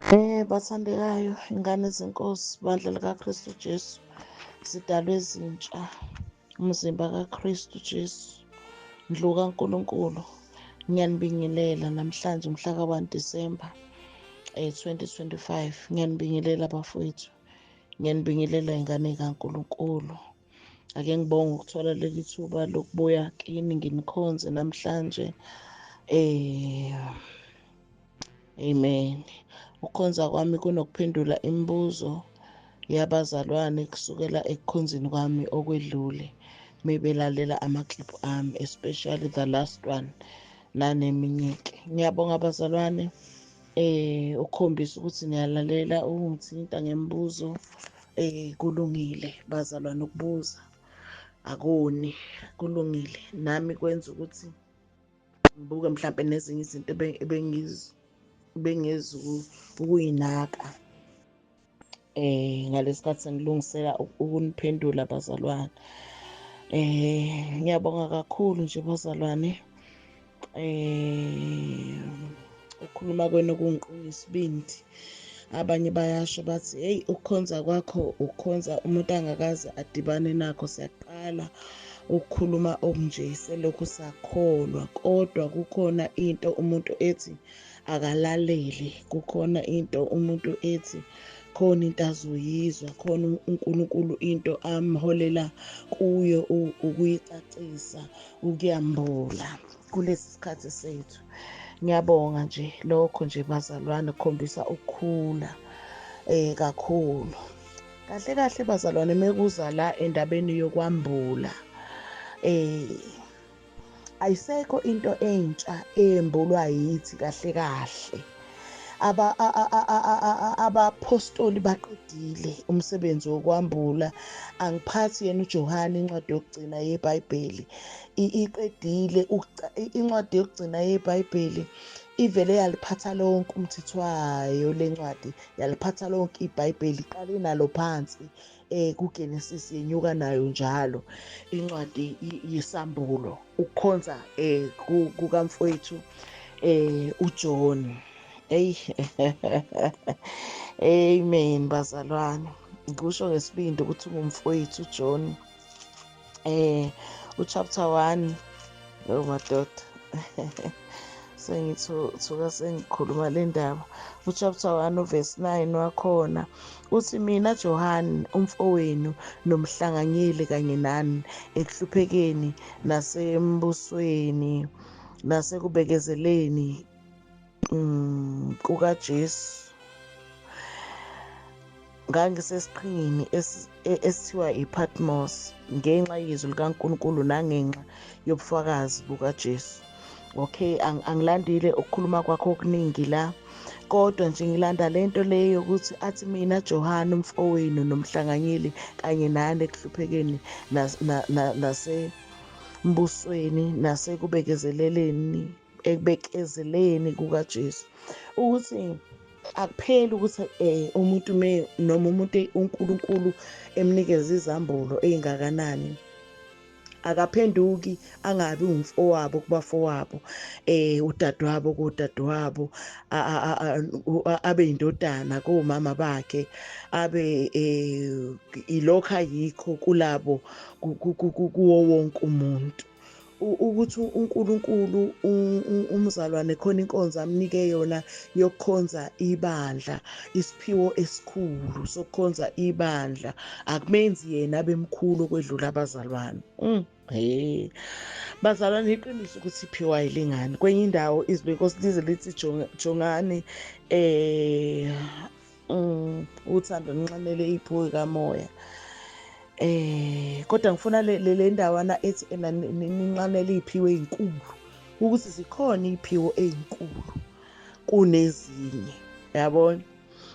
Bathandekayo, ingane zenkosi, bandla likaKristu Jesu, sidalwe ezintsha, umzimba kaKristu Jesu, ndlu kaNkulunkulu. Ngiyanibingelela namhlanje mhla ka-1 December 2025. Ngiyanibingelela bafowethu, ngiyanibingelela ingane kaNkulunkulu. Ake ngibonge ukuthola leli thuba lokubuya kini nginikhonze namhlanje. Amen. Ukukhonza kwami kunokuphendula imibuzo yabazalwane kusukela ekukhonzeni kwami okwedlule, mebelalela ama-clip ami, especially the last one naneminye-ke. Ngiyabonga abazalwane ukukhombisa ukuthi niyalalela, ukungithinta ngemibuzo. Kulungile bazalwane ukubuza, akoni, kulungile. Nami kwenza ukuthi ngibuke mhlampe nezinye izinto bengizu ukuyinaka ngalesikhathi sengilungisela ukuniphendula bazalwane. Ngiyabonga kakhulu nje bazalwane, ukukhuluma kwenu kungiqinisa isibindi. Abanye bayasho bathi, hey, ukukhonza kwakho ukukhonza umuntu angakaze adibane nakho, siyaqala ukukhuluma okunje selokhu sakholwa. Kodwa kukhona into umuntu ethi akalalele, kukhona into umuntu ethi khona into azoyizwa, khona uNkulunkulu into amholela kuyo ukuyicacisa, ukuyambula kulesi sikhathi sethu. Ngiyabonga nje lokho nje bazalwane, kukhombisa ukukhula kakhulu. Kahle kahle bazalwane, mekuza la endabeni yokwambula, ayisekho into entsha eyembulwa yithi kahle kahle. Abapostoli baqedile umsebenzi wokwambula. Angiphathi yena uJohane, incwadi yokugcina yeBhayibheli iqedile. Incwadi yokugcina yeBhayibheli ivele yaliphatha lonke umthetho wayo. Le ncwadi yaliphatha lonke iBhayibheli, iqale nalo phansi kuGenesis, yenyuka nayo njalo incwadi yesambulo, ukukhonza kukamfowethu uJohn. Hey, amen bazalwane, ngikusho ngesibindi ukuthi ungumfowethu uJohn. Uchapter 1, oh madoda, sengithuka sengikhuluma le ndaba. Uchapter 1 uverse 9 wakhona uthi, mina Johan umfowenu nomhlanganyeli kanye nani ekuhluphekeni nasembusweni nasekubekezeleni kukaJesu, ngangisesiqhingini esithiwa iPatmos ngenxa yezwi likaNkulunkulu nangenxa yobufakazi bukaJesu. Okay, angilandile ukukhuluma kwakho okuningi la, kodwa nje ngilanda lento leyo yokuthi athi, mina Johan umfowenu nomhlanganyeli kanye nani ekuhluphekeni nasembusweni nasekubekezeleleni ekubekezeleni kukaJesu, ukuthi akupheli ukuthi umuntu me noma umuntu uNkulunkulu emnikeza izambulo ezingakanani, akaphenduki angabi umfowabo kubafowabo, udadewabo kudadewabo, abe indodana komama bakhe, abe ilokho ayikho kulabo kuwo wonke umuntu. Ukuthi uNkulunkulu umzalwane khona inkonzo amnike yona yokukhonza ibandla, isiphiwo esikhulu sokukhonza ibandla, akumenzi yena abemkhulu okwedlula abazalwane. Hey bazalwane, iqiniso ukuthi iphiwa ayilingani. Kwenye indawo izwi lenkosi lize lithi, jongani uthando ninxanele iphiwo kamoya. Kodwa ngifuna le ndawana ethi ena ninxanele iphiwo ezinkulu, ukuthi zikhona iphiwo ezinkulu kunezinye, yabona,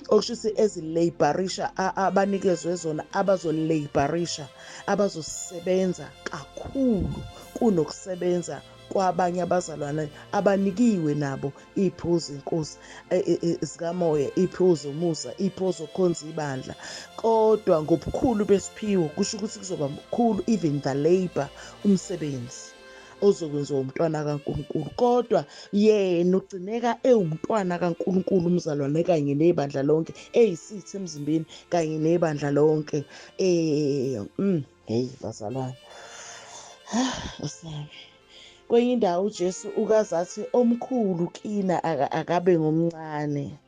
okusho ukuthi ezilaborisha abanikezwe zona, abazolaborisha, abazosebenza kakhulu kunokusebenza kwabanye abazalwane abanikiwe nabo iy'phiwo zenkosi zikamoya, iy'phiwo zomusa, iy'phiwo zokukhonza ibandla. Kodwa ngobukhulu besiphiwo kusho ukuthi kuzoba mkhulu even the labor, umsebenzi. ozokwenziwa umntwana kaNkulunkulu, kodwa yena ugcineka ewumntwana kaNkulunkulu umzalwane kanye nebandla lonke, eyisitha emzimbeni kanye nebandla lonke. Hey bazalwane, usami kwenye indawo uJesu ukazathi omkhulu kina akabe ngomncane.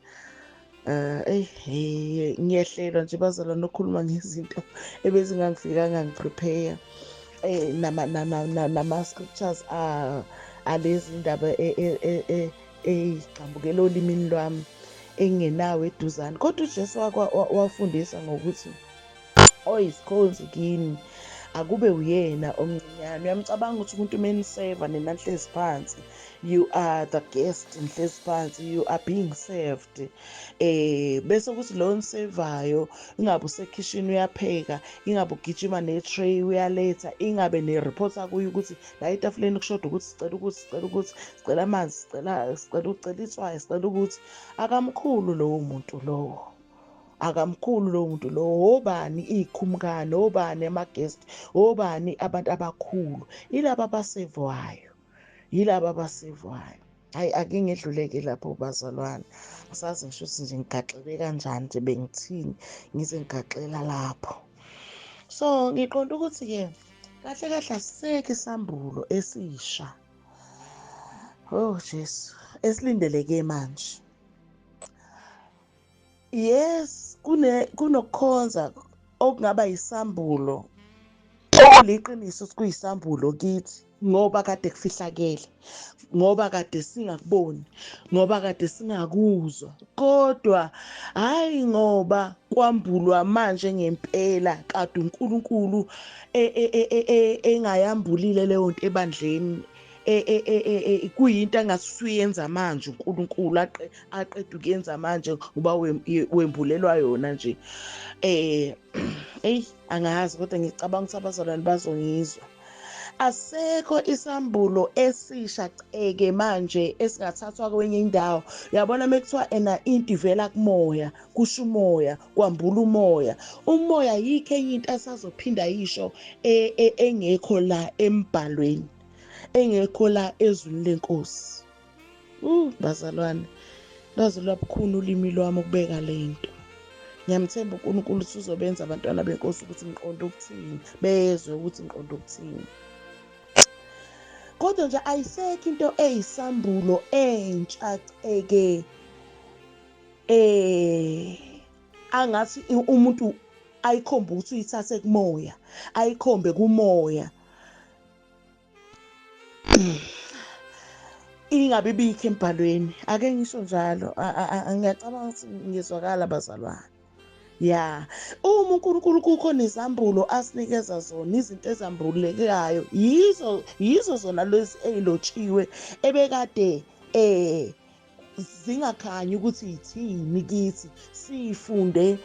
Ngiyehlelwa nje bazalwane ukukhuluma ngezinto ebezingangifikanga ngiprepare nama scriptures alezi ndaba eyigxambukela olimini lwami engenawo eduzane. Kodwa uJesu wafundisa ngokuthi oyisikhonzi kini akube uyena omncinyane. Uyamcabanga ukuthi umuntu meniseva nina nihlezi phansi, you are the guest, nihlezi phansi, you are being served. Bese kuthi lo nisevayo ingabe usekhishini uyapheka, ingabe ugijima ne-tray uyaletha, ingabe ne-reporter kuyo ukuthi la etafuleni kushoda ukuthi sicela ukuthi sicela ukuthi sicela amanzi, sicela ucela itswayi, sicela ukuthi. Akamkhulu lowo muntu lowo, akamkhulu lowo muntu lowo. Obani ikhumkani, obani ama-guest, obani abantu abakhulu? Yilaba abasevwayo, yilaba abasevwayo. Hayi, ake ngedluleke lapho bazalwane, asazi ngisho ukuthi nje ngigaxele kanjani nje, bengithini ngize ngigaxela lapho. So ngiqonda ukuthi-ke kahle kahle asisekho isambulo esisha, oh Jesu, esilindeleke manje. Yes, kunokukhonza okungaba yisambulo okuliqiniso ukuthi kuyisambulo kithi, ngoba kade kufihlakele, ngoba kade singakuboni, ngoba kade singakuzwa, kodwa hayi ngoba kwambulwa manje ngempela kade uNkulunkulu engayambulile leyo nto ebandleni. Kuyinto angasuyenza manje uNkulunkulu aqeda ukuyenza manje ngoba wembulelwa yona nje. Angazi, kodwa ngicabanga ukuthi abazalwane bazongizwa. Asekho isambulo esisha ceke manje esingathathwa kwenye indawo. Uyabona mekuthiwa ena into ivela kumoya, kusho umoya, kwambula umoya. Umoya yikho enye into asazophinda yisho engekho la embhalweni, engekho la ezwini lenkosi. Bazalwane, lwaze lwabukhuni ulimi lwami ukubeka lento. Ngiyamthemba uNkulunkulu ukuthi uzobenza abantwana benkosi ukuthi ngiqonde ukuthini, bezwe ukuthi ngiqonde ukuthini. Kodwa nje ayisekho into eyisambulo entsha ceke angathi umuntu ayikhombe ukuthi uyithathe kumoya, ayikhombe kumoya, ingabe ibikho embhalweni. Ake ngisho njalo, ngiyacabanga ukuthi ngizwakala bazalwane. Ya, uma uNkulunkulu kukhona izambulo asinikeza zona, izinto ezambulekayo, yizo zona lezi ezilotshiwe ebekade zingakhanyi ukuthi ithini kithi, sifunde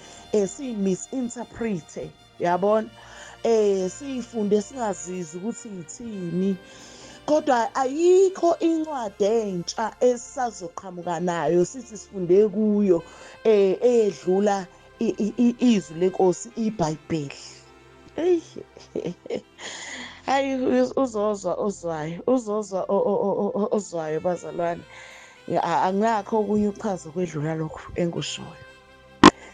si misinterprete, yabona, sifunde singazizwi ukuthi ithini. Kodwa ayikho incwadi entsha esazoqhamuka nayo sithi sifunde kuyo eyedlula izwi lenkosi iBhayibheli. Hayi, uzozwa ozwayo, uzozwa ozwayo bazalwane. Angakho okunye ukuchaza kwedlula lokhu engishoyo.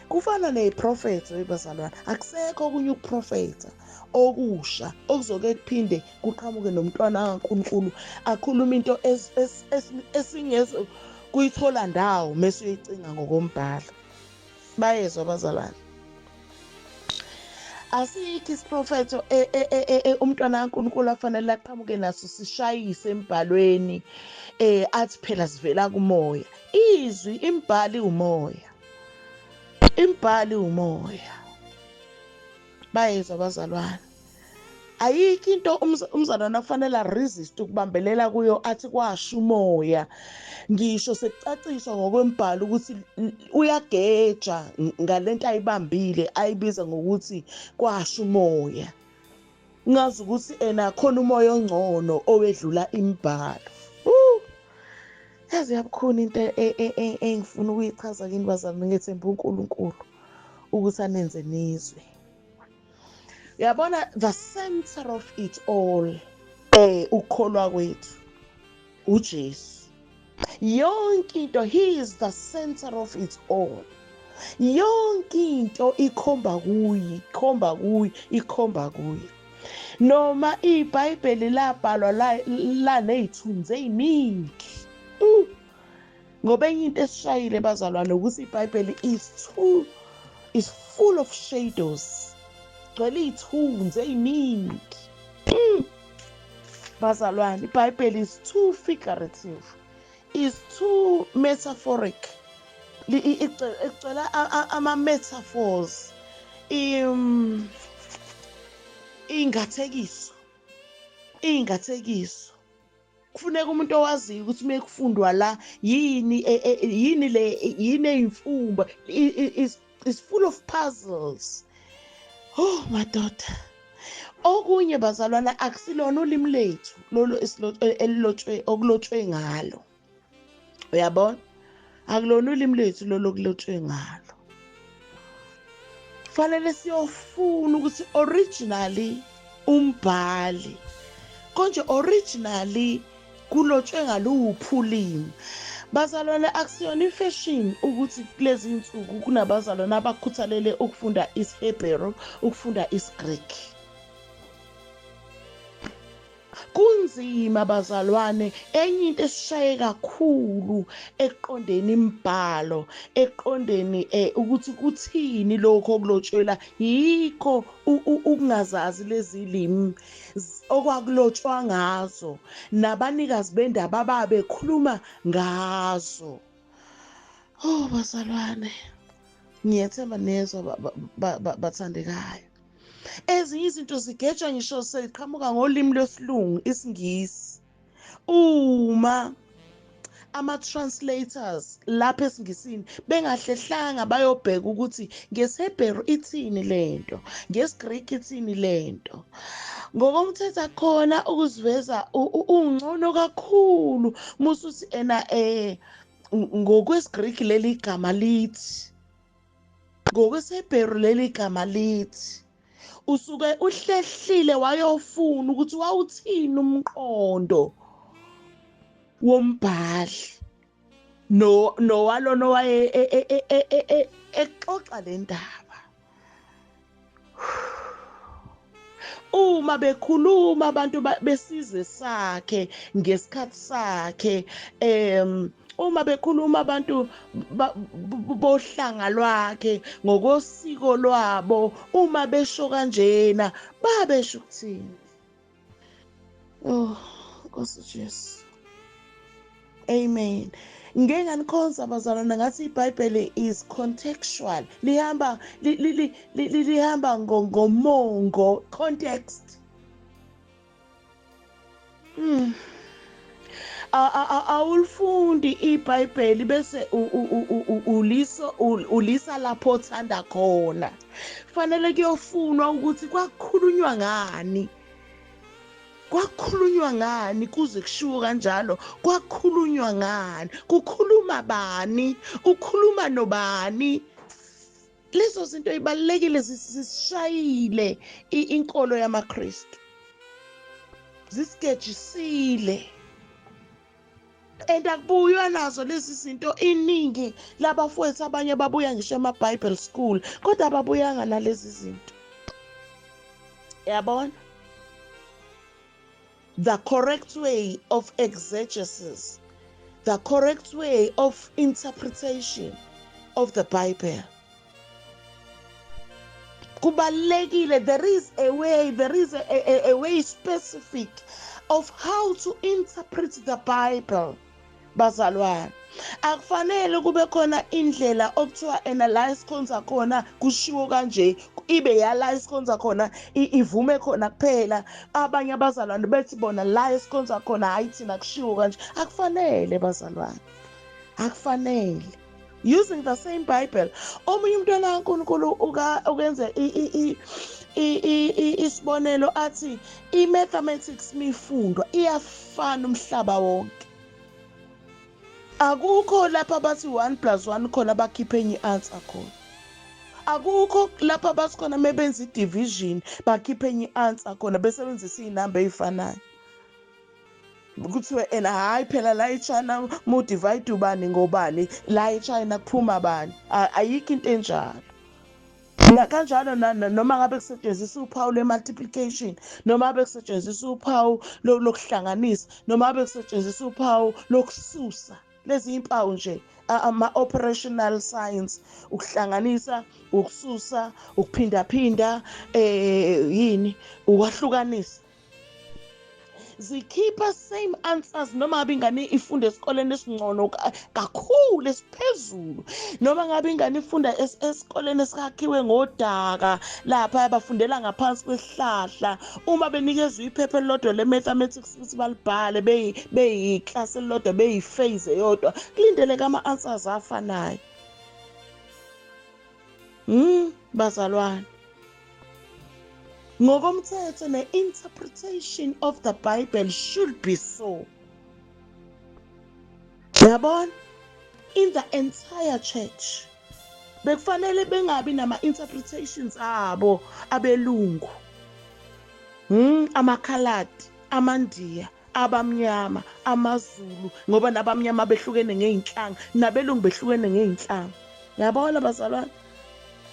Kufana neziprofetho bazalwane, akusekho okunye ukuprofetha okusha okuzoke kuphinde kuqhamuke nomntwana kaNkulunkulu akhuluma into esingezo kuyithola ndawo mase uyicinga ngokombhalo. Bayezwa bazalwane. Asikho isiprofetho umntwana kaNkulunkulu afanele aqhamuke naso sishayise embhalweni, athi phela sivela kumoya. Izwi imbhali umoya, imbhali umoya. Bayezwa bazalwane. Ayikho into umzalwane afanele resist ukubambelela kuyo athi kwasho umoya, ngisho sekucaciswa ngokwembhalo ukuthi uyageja ngalento ayibambile ayibiza ngokuthi kwasho umoya. Ngazi ukuthi ena khona umoya ongcono owedlula imibhalo. Yazi yabukhona into engifuna ukuyichaza kini bazalwane, ngethemba uNkulunkulu ukuthi anenze nizwe. Uyabona, the center of it all Ukukholwa kwethu uJesu, yonke into, he is the center of it all. Yonke into ikhomba kuye, ikhomba kuye, ikhomba kuye. Noma iBhayibheli labhalwa laney'thunzi ey'ningi, ngoba enye into esishayile, bazalwane, ukuthi iBhayibheli is full of shadows, gcwele iy'thunzi ey'ningi. Bazalwane, iBhayibheli is too figurative, is too metaphoric, igcwele ama-metaphors, iy'ngathekiso, iy'ngathekiso. Kufuneka umuntu owaziyo ukuthi uma kufundwa la yini, yini le, yini eyimfumba. Is full of puzzles. Oh madoda, okunye, bazalwana, akusilona ulimi lethu lolu elilotshwe, okulotshwe ngalo. Uyabona, akulona ulimi lethu lolu okulotshwe ngalo. Kufanele siyofuna ukuthi originally umbhali konje originally kulotshwe ngaluphi ulimi. Bazalwane, akusiyona ifashion ukuthi kulezi insuku kunabazalwane abakhuthalele ukufunda isiHebheru, ukufunda isiGreek. Kunzima, bazalwane. Enye into esishaye kakhulu ekuqondeni imibhalo, ekuqondeni ukuthi kuthini lokho okulotshwela, yikho ukungazazi lezi limi okwakulotshwa ngazo nabanikazi bendaba ababekhuluma ngazo. Oh bazalwane, ngiyethemba niyezwa, bathandekayo. Ezinye izinto zigejwa ngisho seziqhamuka ngolimi lwesilungu, isiNgisi. Uma ama-translators lapha esiNgisini bengahlehlanga bayobheka ukuthi ngesiHebheru ithini lento, ngesiGreek ithini lento, ngokomthetho akhona ukuziveza ungcono kakhulu musuthi ena ngokwesiGreek leli gama lithi, ngokwesiHebheru leli gama lithi. Usuke uhlehlile wayofuna ukuthi wawuthini umqondo wombhali no nowalona owaye exoxa le ndaba. Uma bekhuluma abantu besizwe sakhe ngesikhathi sakhe, uma bekhuluma abantu bohlanga lwakhe ngokosiko lwabo, uma besho kanjena babesho ukuthini? Oh Nkosi Jesu, amen. Ngeke nganikhonza, bazalwane, ngathi iBhayibheli is contextual, lihamba ngomongo, context. Awulifundi iBhayibheli bese uliso ulisa lapho othanda khona. Fanele kuyofunwa ukuthi kwakukhulunywa ngani, kwakhulunywa ngani kuze kushiwo kanjalo, kwakhulunywa ngani, kukhuluma bani, ukhuluma nobani. Lezo zinto ibalulekile. Zisishayile inkolo yamaKristu, zisigejisile and akubuywa nazo lezi zinto. Iningi labafowethu, abanye babuya ngisho ema-Bible school, kodwa ababuyanga nalezi zinto, yabona, the correct way of exegesis, the correct way of interpretation of the Bible. Kubalulekile. There is a way, there is a way specific of how to interpret the Bible, bazalwane. Akufanele kube khona indlela okuthiwa ena la esikhonza khona kushiwo kanje, ibe yala esikhonza khona ivume khona kuphela, abanye abazalwane bethi bona la esikhonza khona hayi, thina kushiwo kanje. Akufanele, bazalwane, akufanele. Using the same Bible, omunye umntwana kaNkulunkulu ukenze isibonelo athi i-mathematics mifundwa iyafana umhlaba wonke. Akukho lapha bathi 1 plus 1 khona bakhiphe enye i-answer khona. Akukho lapha bathi khona mebenza i-division bakhiphe enye i-answer khona, besebenzisa iy'namba ey'fanayo. Kuthiwe ena hhayi phela la eChina mu-divide ubani ngobani, la eChina kuphuma bani. Ayikho into enjalo. Kanjalo noma ngabe kusetshenziswa uphawu lwe-multiplication, noma ngabe kusetshenziswa uphawu lokuhlanganisa, noma ngabe kusetshenziswa uphawu lokususa. Lezi impawu nje, ama-operational science, ukuhlanganisa, ukususa, ukuphindaphinda, yini, ukwahlukanisa. Zikhipha same answers noma ngabe ingane ifunda esikoleni esingcono kakhulu esiphezulu, noma ngabe ingane ifunda esikoleni esakhiwe ngodaka lapha bafundela ngaphansi kwesihlahla. Uma benikezwe iphepha elilodwa le-mathematics ukuthi balibhale beyiklasi elilodwa, beyiphase eyodwa, kulindeleke ama-answers afanayo. Bazalwane, ngokomthetho ne-interpretation of the Bible should be so. Yabona, in the entire church bekufanele bengabi nama-interpretations abo abelungu, amakhaladi, amaNdiya, abamnyama, amaZulu, ngoba nabamnyama behlukene ngey'nhlanga, nabelungu behlukene ngey'nhlanga. Yabona bazalwane,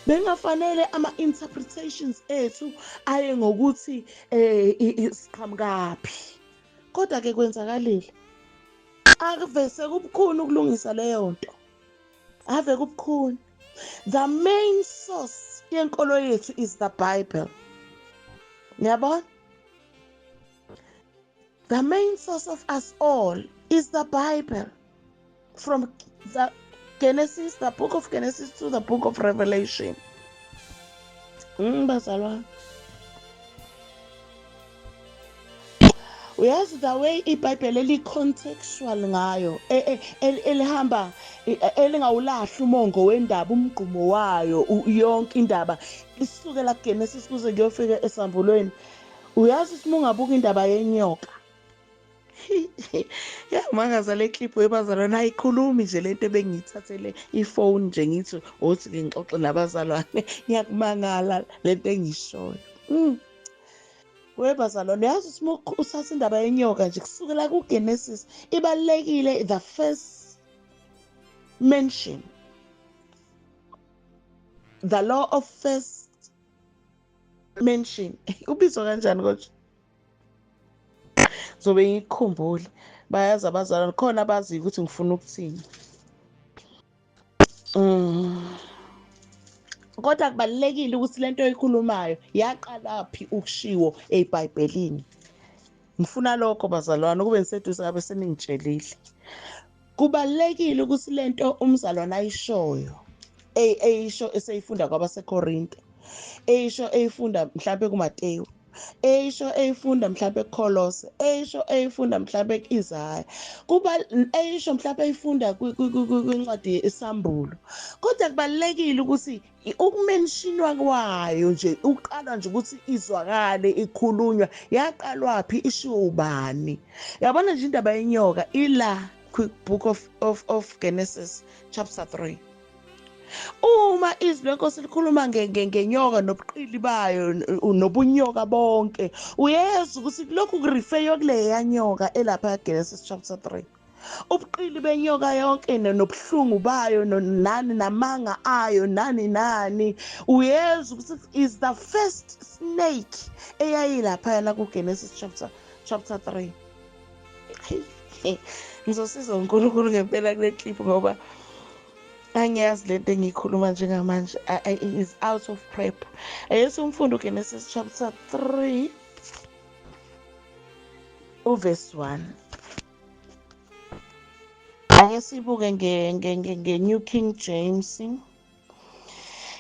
bengafanele ama-interpretations ethu aye ngokuthi siqhamukaphi. Kodwa ke kwenzakalile, akuvese kubukhuni ukulungisa leyo nto, ave kubukhuni. The main source yenkolo yethu is the Bible. Ngiyabona, the main source of us all is the Bible, from the Genesis, the book of Genesis to the book of Revelation. Bazalwane, uyazi the way iBhayibheli eli-contextual ngayo, elihamba elingawulahli umongo wendaba, umgqumo wayo, yonke indaba isukela kuGenesis kuze kuyofika esambulweni. Uyazi ukuthi uma ungabuka indaba yenyoka, yamangaza le clip webazalwane, ayikhulumi nje lento ebengiyithathele ifoni nje ngithi othi ngixoxe nabazalwane, ngiyakumangala lento engiyishoyo. Webazalwane, uyazi ukuthi uma uthatha indaba yenyoka nje kusukela kuGenesis, ibalulekile the first mention, the law of first mention. Ubizwa kanjani kodwa? Zobe ngikukhumbule. Bayazi abazalwane, khona abaziyo ukuthi ngifuna ukuthini. Kodwa kubalulekile ukuthi lento oyikhulumayo yaqalaphi ukushiwo eBhayibhelini. Ngifuna lokho bazalwane, kube niseduze ngabe seningitshelile. Kubalulekile ukuthi lento umzalwane ayishoyo, eyisho eseyifunda kwabaseKorinte, eyisho eyifunda mhlambe kuMateyu, eyisho eyifunda mhlambe kuKholose, eyisho eyifunda mhlambe kuIsaya, kuba eyisho mhlambe eyifunda kwincwadi yeSambulo. Kodwa kubalulekile ukuthi ukumentionwa kwayo nje, uqala nje ukuthi izwakale ikhulunywa, yaqalwaphi, ishiwo ubani. Yabona nje indaba yenyoka ila book of Genesis chapter 3. Uma izwi lenkosi likhuluma ngenyoka nobuqili bayo nobunyoka bonke, uyezwa ukuthi lokhu kurefeyo kuleya nyoka elapha Genesis chapter 3. Ubuqili benyoka yonke nobuhlungu bayo nani namanga ayo nani nani, uyezwa ukuthi is the first snake eyayilapha yana ku Genesis chapter 3. Ngizosiza uNkulunkulu ngempela kule clip ngoba angiyazi lento engiyikhuluma njengamanje, is out of prep. Ayesu umfundo Genesis chapter 3 uverse 1. Ake sibuke nge-New King James.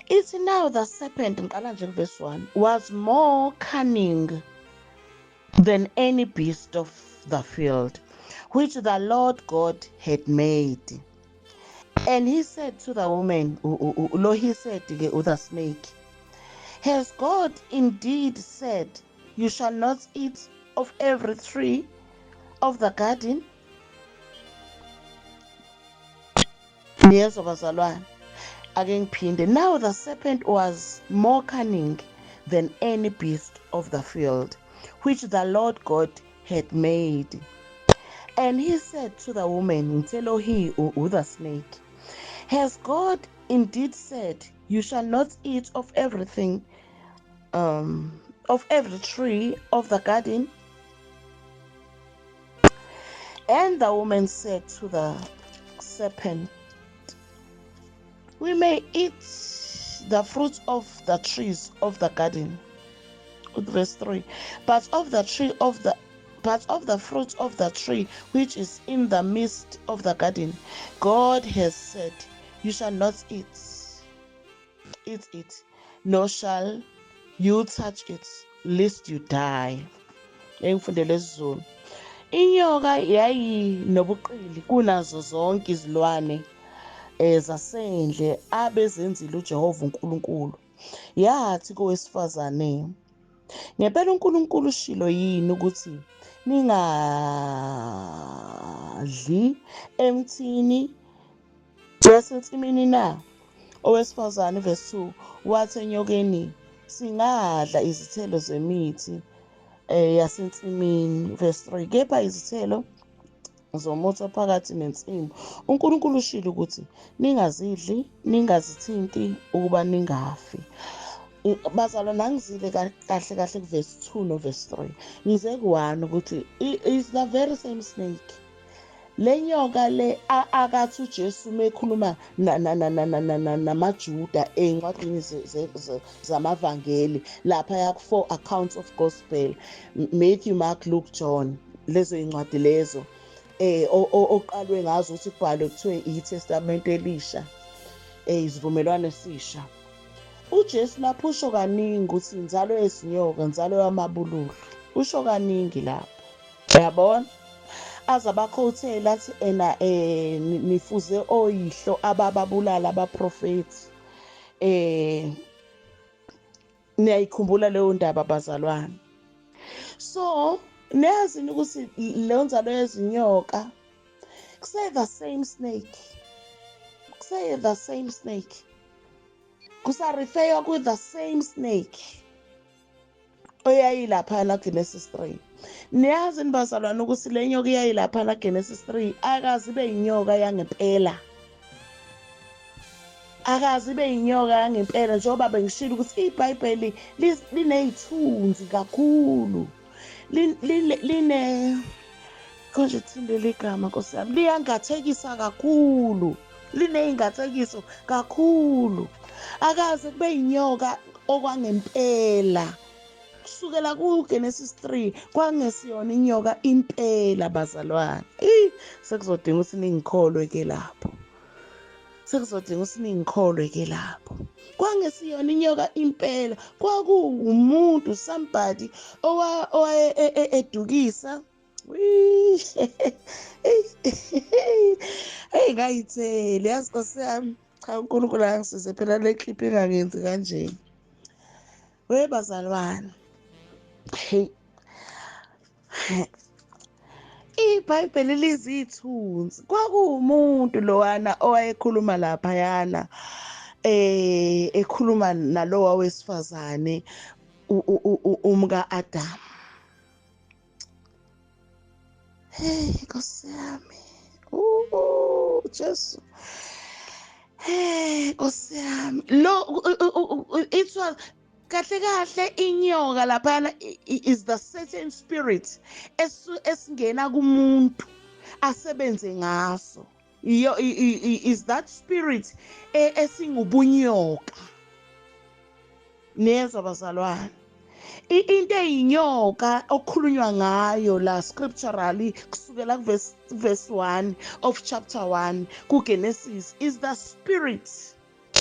Ithi now the serpent, ngiqala nje verse 1, was more cunning than any beast of the field which the Lord God had made. And he said to the woman, lo he said to the snake, has God indeed said, you shall not eat of every tree of the garden? Niyezwa bazalwane, ake ngiphinde. Now the serpent was more cunning than any beast of the field which the Lord God had made. And he said to the woman, ngithelo he, the snake, has God indeed said, you shall not eat of everything, of every tree of the garden? And the woman said to the serpent, we may eat the fruit of the trees of the garden. Verse 3, but of the tree of the but of the fruit of the tree which is in the midst of the garden, God has said, you shall not eat it, nor shall you touch it, lest you die. Engifundele isiZulu. Inyoka yayinobuqili kunazo zonke izilwane zasendle abezenzile uJehova uNkulunkulu. Yathi kowesifazane, ngempela uNkulunkulu ushilo yini ukuthi ningadli emthini wasensimini na? Owesifazane, verse 2, wathi enyokeni, singadla izithelo zemithi yasensimini. Verse 3, kepha izithelo zomuthi ophakathi nensimu uNkulunkulu ushilo ukuthi ningazidli, ningazithinti, ukuba ningafi. Bazalwa, nangizile kahle kahle kuverse 2 no verse 3. Ngize ku-1 ukuthi is the very same snake. Le nyoka le akathi uJesu mekhuluma namaJuda encwadini zamavangeli lapha ya 4 accounts of gospel, Matthew, Mark, Luke, John, lezo incwadi lezo oqalwe ngazo ukuthi kubhalwe kuthiwe iTestament elisha, isivumelwano esisha. uJesu lapho usho kaningi ukuthi inzalo yezinyoka, inzalo yamabululu, usho kaningi lapho, uyabona? Aze abakhothela athi ena nifuze oyihlo abababulala abaprofethi. Niyayikhumbula leyo ndaba bazalwane. So niyazi ukuthi leyo nzalo yezinyoka kuse the same snake, kuse the same snake, kusa-refer ku the same snake oyayilapha la Genesis 3. Niyazi nibazalwane ukuthi le nyoka iyayilapha la Genesis 3 akazi ibe inyoka yangempela, akazi ibe inyoka yangempela, njengoba bengishilo ukuthi iBhayibheli linezithunzi kakhulu, line konje thinde ligama Nkosi yami, liyangathekisa kakhulu, lineyingathekiso kakhulu. Akaze kube inyoka okwangempela kusukela ku Genesis 3, kwangesiyona inyoka impela bazalwane. Sekuzodinga ukuthi ningikholwe ke lapho, sekuzodinga ukuthi ningikholwe ke lapho. Kwangesiyona inyoka impela, kwakuwumuntu, somebody owaye edukisa. Hey, ngayitheli yazi Nkosi yami, cha uNkulunkulu angisize phela le clip ingangenzi kanje. We bazalwane, hey, iBhayibheli lizithunzi. Kwakuwumuntu lowana owayekhuluma laphayana, ekhuluma nalowa wesifazane umka Adam. Hey Nkosi yami, Jesu, hey Nkosi yami, lo it was kahle kahle inyoka laphana is the certain spirit esingena kumuntu asebenze ngaso. Iyo is that spirit esingubunyoka. Niyezwa bazalwane, into eyinyoka okukhulunywa ngayo la scripturally kusukela verse 1 of chapter 1 kuGenesis is the spirit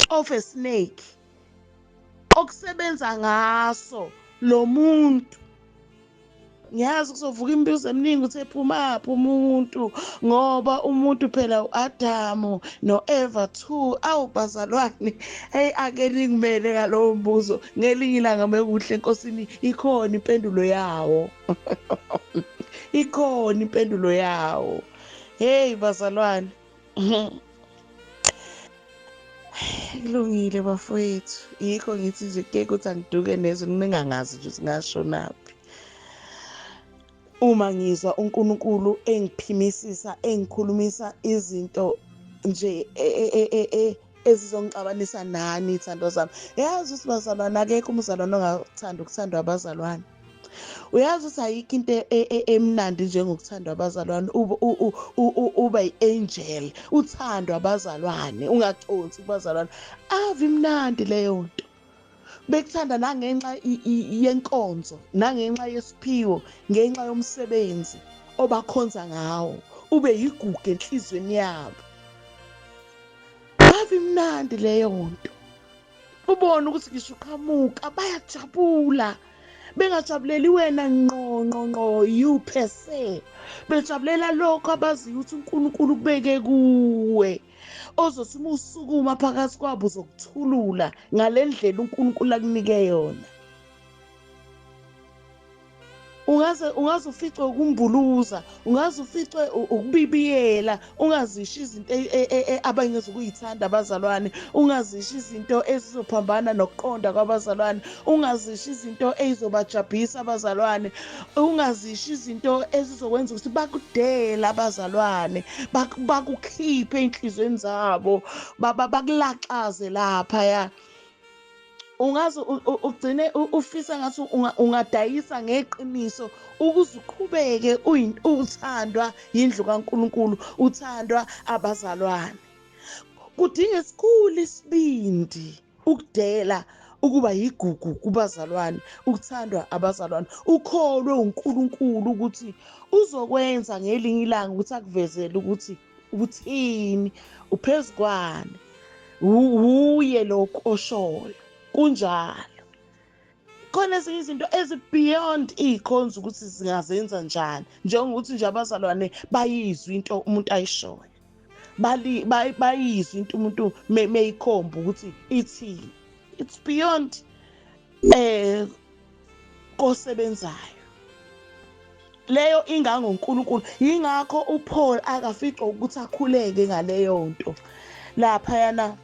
of a snake okusebenza ngaso lo muntu. Ngiyazi kuzovuka imibuzo eminingi ukuthi ephumaphi umuntu, ngoba umuntu phela uAdamu noEva 2. Awu bazalwane, hey, ake ningimele ngalowo mbuzo ngelinye ilanga mekuhle enkosini, ikhona impendulo yawo. Ikhona impendulo yawo. Hey bazalwane, kulungile bafowethu, yikho ngithi nje ke ukuthi angiduke nezwe ningangazi nje ukuthi ngashonaphi. Uma ngizwa uNkulunkulu engiphimisisa, engikhulumisa izinto nje ezizongixabanisa nani iy'thando zami. Yazi ukuthi bazalwane, akekho umzalwane ongathanda ukuthandwa abazalwane. Uyazi ukuthi ayikho into emnandi njengokuthandwa abazalwane, uba i-angel, uthandwa abazalwane, ungaconsi kubazalwane. Ave imnandi leyo nto. Bekuthanda nangenxa yenkonzo, nangenxa yesiphiwo, ngenxa yomsebenzi obakhonza ngawo, ube yigugu enhliziyweni yabo. Ave imnandi leyo nto. Ubone ukuthi ngisho uqhamuka bayajabula, bengajabuleli wena ngqo ngqo ngqo, you per se, bejabulela lokho abaziyo ukuthi uNkulunkulu ukubeke kuwe, ozothi uma usukuma phakathi kwabo uzokuthulula ngale ndlela uNkulunkulu akunike yona. Ungaze uficwe ukumbuluza, ungaze uficwe ukubibiyela, ungazisho izinto abangeze ukuyithanda abazalwane, ungazisho izinto ezizophambana nokuqonda kwabazalwane, ungazisho izinto ezizobajabhisa abazalwane, ungazisho izinto ezizokwenza ukuthi bakudele abazalwane, bakukhiphe ey'nhliziyweni zabo, bakulaxaze laphaya. Ungaze ugcine ufisa ngathi ungadayisa ngeqiniso ukuze uqhubeke uthandwa yindlu kaNkulunkulu, uthandwa abazalwane. Kudinga esikhulu isibindi ukudela ukuba yigugu kubazalwane, ukuthandwa abazalwane, ukholwe uNkulunkulu ukuthi uzokwenza ngelinye ilanga ukuthi akuvezele ukuthi uthini, uphezukwane, uye lokhu oshoyo. Kunjalo. Khona ezinye izinto ezi-beyond iy'khonzi ukuthi zingazenza njani, njengokuthi nje abazalwane bayizwe into umuntu ayishoyo, bayizwe into umuntu meyikhomba ukuthi ithini. It's beyond kosebenzayo leyo, ingangoNkulunkulu. Yingakho uPaul akaficwa ukuthi akhuleke ngaleyo nto laphayana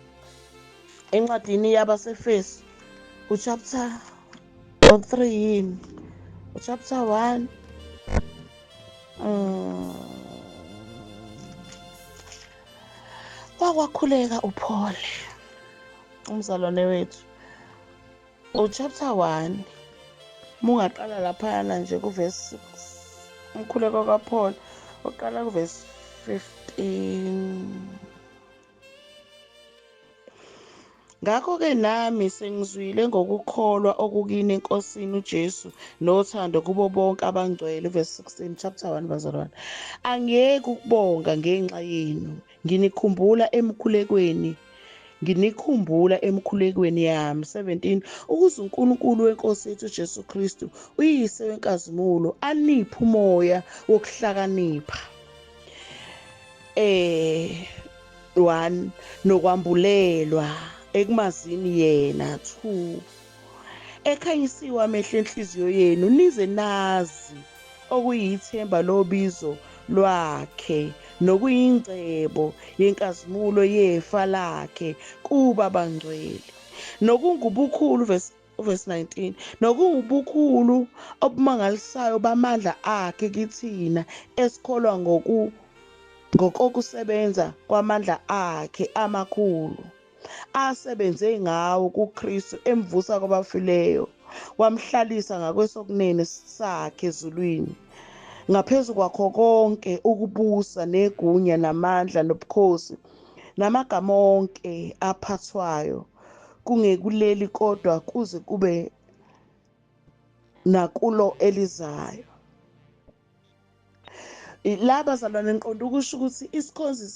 encwadini yabaseFesu, uchapter 3 yini, uchapter 1, wakwakhuleka uPaul umzalwane wethu, uchapter 1, mungaqala laphayana nje kuverse 6, umkhuleko kaPaul uqala kuverse 15. Ngakho-ke nami sengizwile ngokukholwa okukini eNkosini uJesu nothando kubo bonke abangcwele. Verse 16, chapter 1, bazalwane. Angiyeki ukubonga ngenxa yenu, nginikhumbula emkhulekweni, nginikhumbula emkhulekweni yami. 17, ukuze uNkulunkulu wenkosi yethu uJesu Kristu, uyise wenkazimulo, aniphe umoya wokuhlakanipha. 1, nokwambulelwa ekumazini yena. 2, ekhanyisiwe amehlo enhliziyo yenu, nize nazi okuyithemba lobizo lwakhe, nokuyingcebo yenkazimulo yefa lakhe kuba bangcwele, nokungubukhulu, verse 19, nokungubukhulu obumangalisayo bamandla akhe kithina esikholwa ngokokusebenza kwamandla akhe amakhulu, asebenze ngawo kuKristu emvusa kwabafileyo, wamhlalisa ngakwesokunene sakhe ezulwini, ngaphezu kwakho konke ukubusa negunya namandla nobukhosi namagama onke aphathwayo, kungekuleli kodwa kuze kube nakulo elizayo. La bazalwane, ngiqonda ukusho ukuthi isikhonzi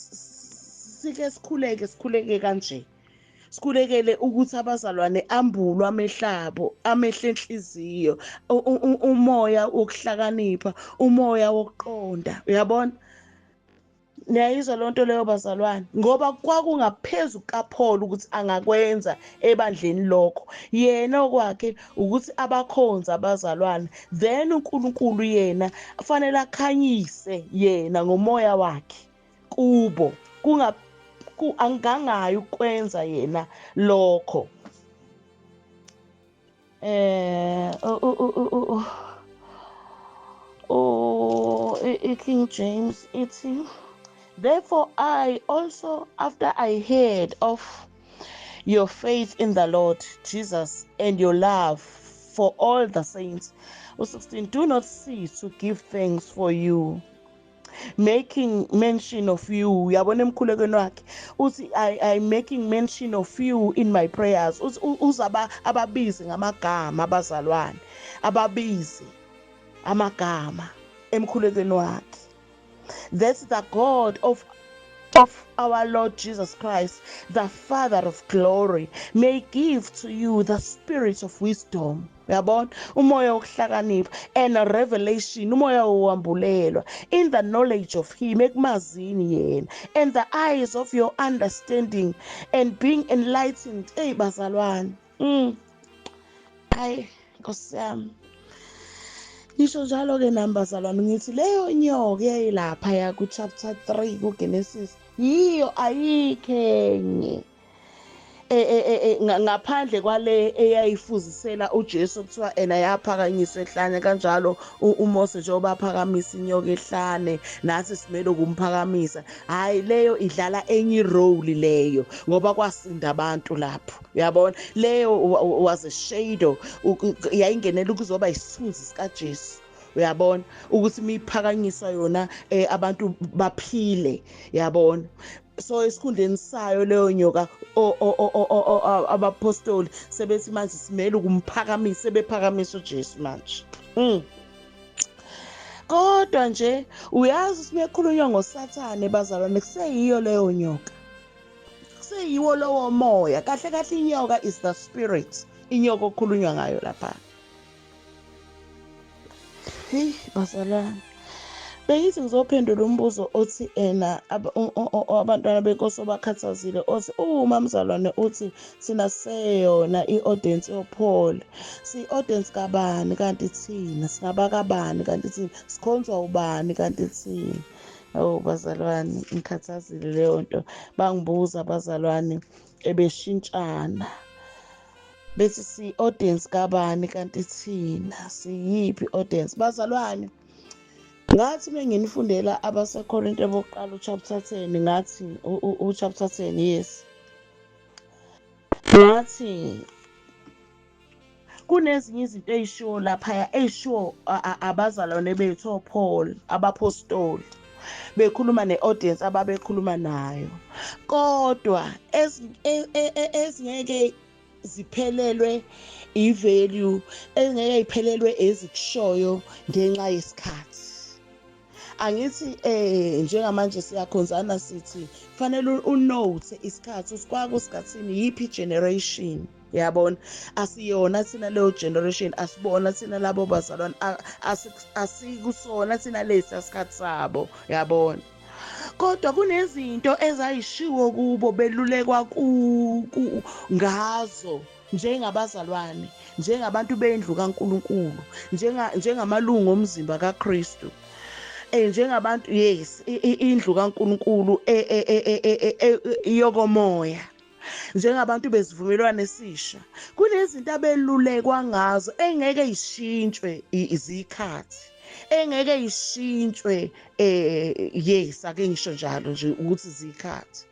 sike sikhuleke, sikhuleke kanje, sikhulekele ukuthi abazalwane ambulwe amehlabo, amehlo enhliziyo, umoya wokuhlakanipha, umoya wokuqonda. Uyabona, niyayizwa loo nto leyo bazalwane, ngoba kwakungaphezu kukaPaul ukuthi angakwenza ebandleni lokho. Yena okwakhe ukuthi abakhonze abazalwane, then uNkulunkulu yena kufanele akhanyise yena ngomoya wakhe kubo, angangayi ukwenza yena lokho. Oh, i-King James ithi, "Therefore I also, after I heard of your faith in the Lord Jesus and your love for all the saints." 16, "Do not cease to give thanks for you, making mention of you." Uyabona, emkhulekweni wakhe uthi, "I'm making mention of you in my prayers." Uzaba ababize ngamagama abazalwane, ababize amagama emkhulekweni wakhe. "That's the God of our Lord Jesus Christ, the Father of glory, may give to you the spirit of wisdom," uyabona, umoya wokuhlakanipha, "and a revelation," umoya wokwambulelwa, "in the knowledge of him," ekumazini yena, "and the eyes of your understanding and being enlightened." Hey bazalwane, hayi Nkosi yami, ngisho njalo-ke nami bazalwane, ngithi leyo nyoka eyayilapha ya ku-chapter 3 kuGenesis yiyo, ayikho enye ngaphandle kwale eyayifuzisela uJesu, kuthiwa ena yaphakanyiswa ehlane kanjalo uMose njengoba aphakamisa inyoka ehlane, nathi simele ukumphakamisa. Hayi, leyo idlala enye role leyo, ngoba kwasinda abantu lapho, uyabona. Leyo was a shadow, yayingenela ukuzoba isithunzi sikaJesu, uyabona, ukuthi miphakanyiswa yona abantu baphile, yabona. So esikhundleni sayo leyo nyoka, abapostoli sebethi manje simele ukumphakamisa, sebephakamisa uJesu manje. Kodwa nje uyazi, simekhulunywa ngoSathane bazalwane, kuseyiyo leyo nyoka, kuseyiwo lowo moya. Kahle kahle inyoka is the spirit, inyoka okukhulunywa ngayo lapha. Hey bazalwane, bengithi ngizophendula umbuzo othi ena abantwana benkosi obakhathazile, othi uma mzalwane uthi thina seyona i-audience yoPaul, si-audience kabani kanti thina? Singabakabani kanti thina? Sikhonzwa ubani kanti thina? Oh bazalwane, ngikhathazile leyo nto. Bangibuza abazalwane ebeshintshana, bethi si-audience kabani kanti thina? Siyiphi audience bazalwane? Ngathi menginifundela abaseKorinte bokuqala uchapter 10, ngathi uchapter 10, yes, ngathi kunezinye izinto ey'shiwo laphaya, ey'shiwo abazalwane bethu oPaul, abapostoli, bekhuluma ne-audience ababekhuluma nayo, kodwa ezingeke ziphelelwe i-value, ezingeke iphelelwe ezikushoyo ngenxa yesikhathi. Angithi njengamanje siyakhonzana, sithi fanele unote isikhathi usikwakusikhathini, yiphi generation, yabona. Asiyona thina leyo generation, asibona thina labo bazalwane, asikusona thina lesi sikhathi sabo, yabona. Kodwa kunezinto ezayishiwo kubo, belulekwa ngazo njengabazalwane, njengabantu bendlu kaNkuluNkulu, njengamalungu omzimba kaKristu, njengabantu, yes, indlu kaNkuluNkulu yokomoya, njengabantu besivumelwano esisha. Kunezinto abelulekwa ngazo engeke ishintshwe izikhathi, engeke ishintshwe, yes, ake ngisho njalo nje ukuthi izikhathi.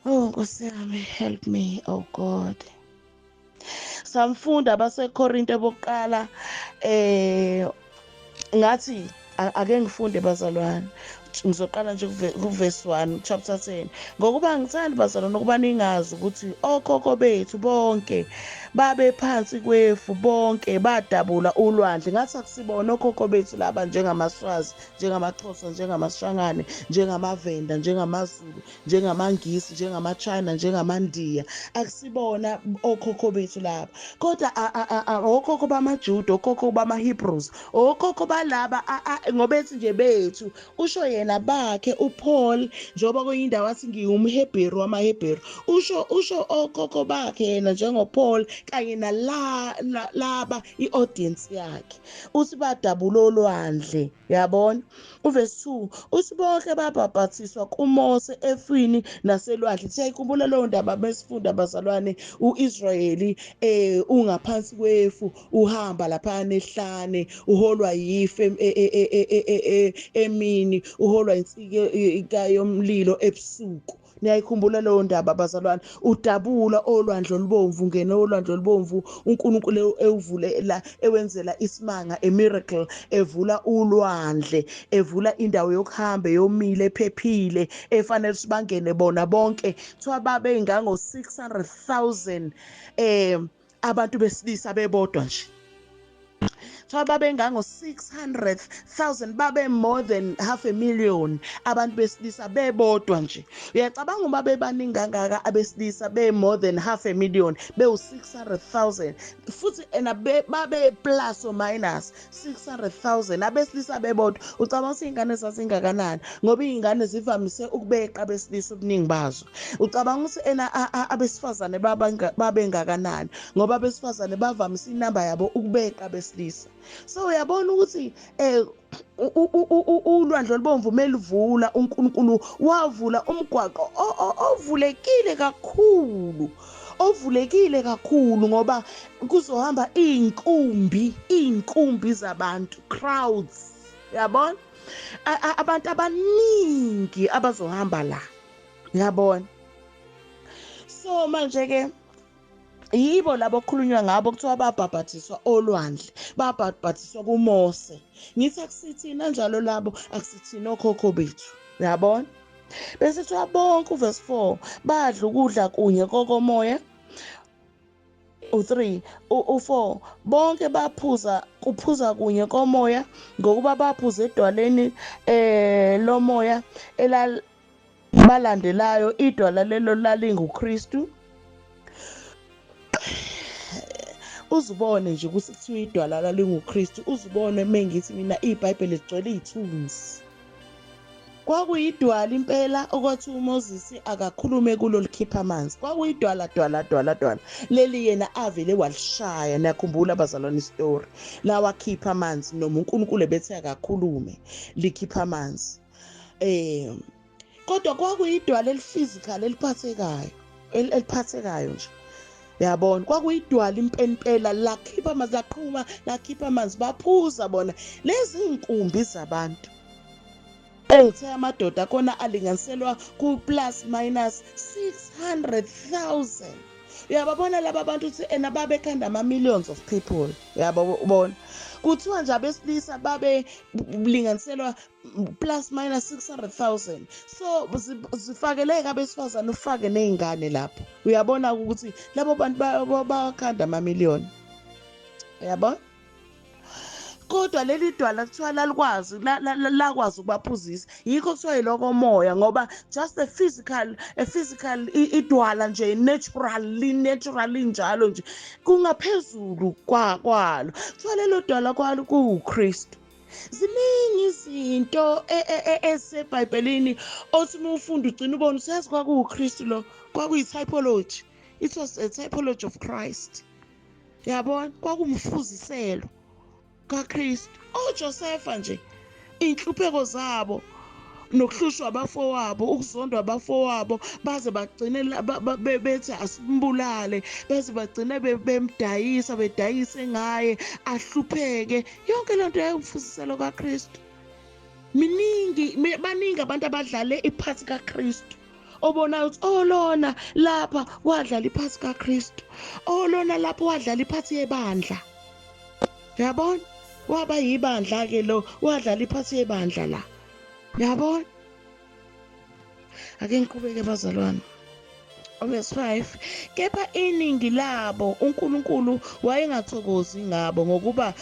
Oh Nkosi yami, help me, oh God. Samfunda abaseKorinte bokuqala, ngathi ake ngifunde bazalwane, ngizoqala nje kuverse 1 chapter 10. "Ngokuba ngithanda bazalwane ukuba ningazi ukuthi okhokho bethu bonke babe phansi kwefu, bonke badabula ulwandle." Ngathi akusibona okhokho bethu laba, njengamaSwazi, njengamaXhosa, njengamaShangane, njengamaVenda, njengamaZulu, njengamaNgisi, njengamaChina, njengamaNdiya, akusibona okhokho bethu laba, kodwa okhokho bamaJuda, okhokho bama-Hebrews, okhokho balaba, ngoba ethi nje bethu, usho yena. yena bakhe uPaul, njengoba kwenye indawo athi ngiwumHebheru wamaHebheru, usho okhokho bakhe yena njengoPaul kanye nalaba i-audience yakhe. Uthi badabula olwandle, yabona. Uverse 2 uthi bonke babhabhathiswa kuMose efwini naselwandle. Siyayikhumbula leyo ndaba besifunda bazalwane, uIsrayeli ungaphansi kwefu, uhamba lapha nehlane, uholwa yife emini, uholwa insika yomlilo ebusuku. Niyayikhumbula leyo ndaba bazalwane, udabula olwandle olubomvu, ungena olwandle olubomvu, uNkulunkulu ewuvulela, ewenzela isimanga, a miracle, evula ulwandle, evula indawo yokuhamba yomile ephephile efanele sibangene bona bonke. Kuthiwa babe ingango 600,000 abantu besilisa bebodwa nje. Kuthiwa babe ngango 600,000, babe more than half a million abantu besilisa bebodwa nje. Uyacabanga uma bebaningi kangaka abesilisa be more than half a million, bewu 600,000, futhi ena babe plus or minus 600,000 abesilisa bebodwa. Ucabanga ukuthi iy'ngane zazingakanani? Ngoba iy'ngane zivamise ukubeqa abesilisa ubuningi bazo. Ucabanga ukuthi ena abesifazane babengakanani? Ngoba abesifazane bavamise inamba yabo ukubeqa abesilisa. So uyabona ukuthi ulwandle olubomvu melivula, uNkulunkulu wavula umgwaqo ovulekile kakhulu, ovulekile kakhulu, ngoba kuzohamba iy'nkumbi zabantu, crowds, yabona, abantu abaningi abazohamba la, yabona. So manje ke yibo labo okukhulunywa ngabo kuthiwa babhabhathiswa olwandle, babhabhathiswa kuMose. Ngithi akusithina njalo labo, akusithina okhokho bethu, yabona. Bese kuthiwa bonke, uverse 4, badla ukudla kunye kokomoya. U3, u4, bonke baphuza kuphuza kunye komoya, ngokuba baphuza edwaleni lomoya elabalandelayo, idwala lelo lalinguKristu. Uzibone nje ukuthi kuthiwa idwala lalinguKristu, uzibone mengithi mina iBhayibheli ligcwele iy'thunzi. Kwakuyidwala impela okwathi uMoses akakhulume kulo likhipha amanzi. Kwakuyidwala, dwala, dwala, dwala leli yena avele walishaya. Niyakhumbula bazalwane isitori, lawakhipha amanzi, noma uNkulunkulu ebethe akakhulume likhipha amanzi. Kodwa kwakuyidwala eliphysical, eliphathekayo, eliphathekayo nje, yabona. Kwakuyidwala impempela, lakhipha amanzi, laqhuma, lakhipha amanzi, baphuza bona lezi inkumbi zabantu. Engithe amadoda khona alinganiselwa ku plus minus 600,000. Uyababona laba bantu ukuthi ena babekhanda ama millions of people, uyabona. Kuthiwa nje abesilisa babe linganiselwa plus minus 600,000. So zifakeleke abesifazane, ufake nezingane lapho. Uyabona ukuthi labo bantu bakhanda ama million, uyabona. Kodwa leli dwala kuthiwa lalikwazi lakwazi ukubaphuzisa, yikho kuthiwa yilokomoya, ngoba just a physical idwala nje, naturally njalo nje kungaphezulu kwalo. Kuthiwa lelo dwala kwalo kuwuKristu. Ziningi izinto eziseBhayibhelini othi uma ufunda ugcina ubona usazi kwakuwuKristu lo, kwakuyi-typology. It was a typology of Christ, yabona. Kwakumfuziselo kaKristu. OJosepha nje, inhlupheko zabo nokuhlushwa abafowabo, ukuzondwa abafowabo, baze bagcine bethi asimbulale, beze bagcine bemdayisa, bedayise ngaye, ahlupheke. Yonke lento yayimfuziselo kaKristu. Miningi, baningi abantu abadlale iphathi kaKristu. Obona ukuthi oh lona lapha wadlala iphathi kaKristu, oh lona lapha wadlala iphathi yebandla, yabona. Waba yibandla ke lo, wadlala iphathi yebandla la, yabona. Ake ngiqhubeke bazalwane. Verse 5, kepha iningi labo uNkulunkulu wayengathokozi ngabo, ngokuba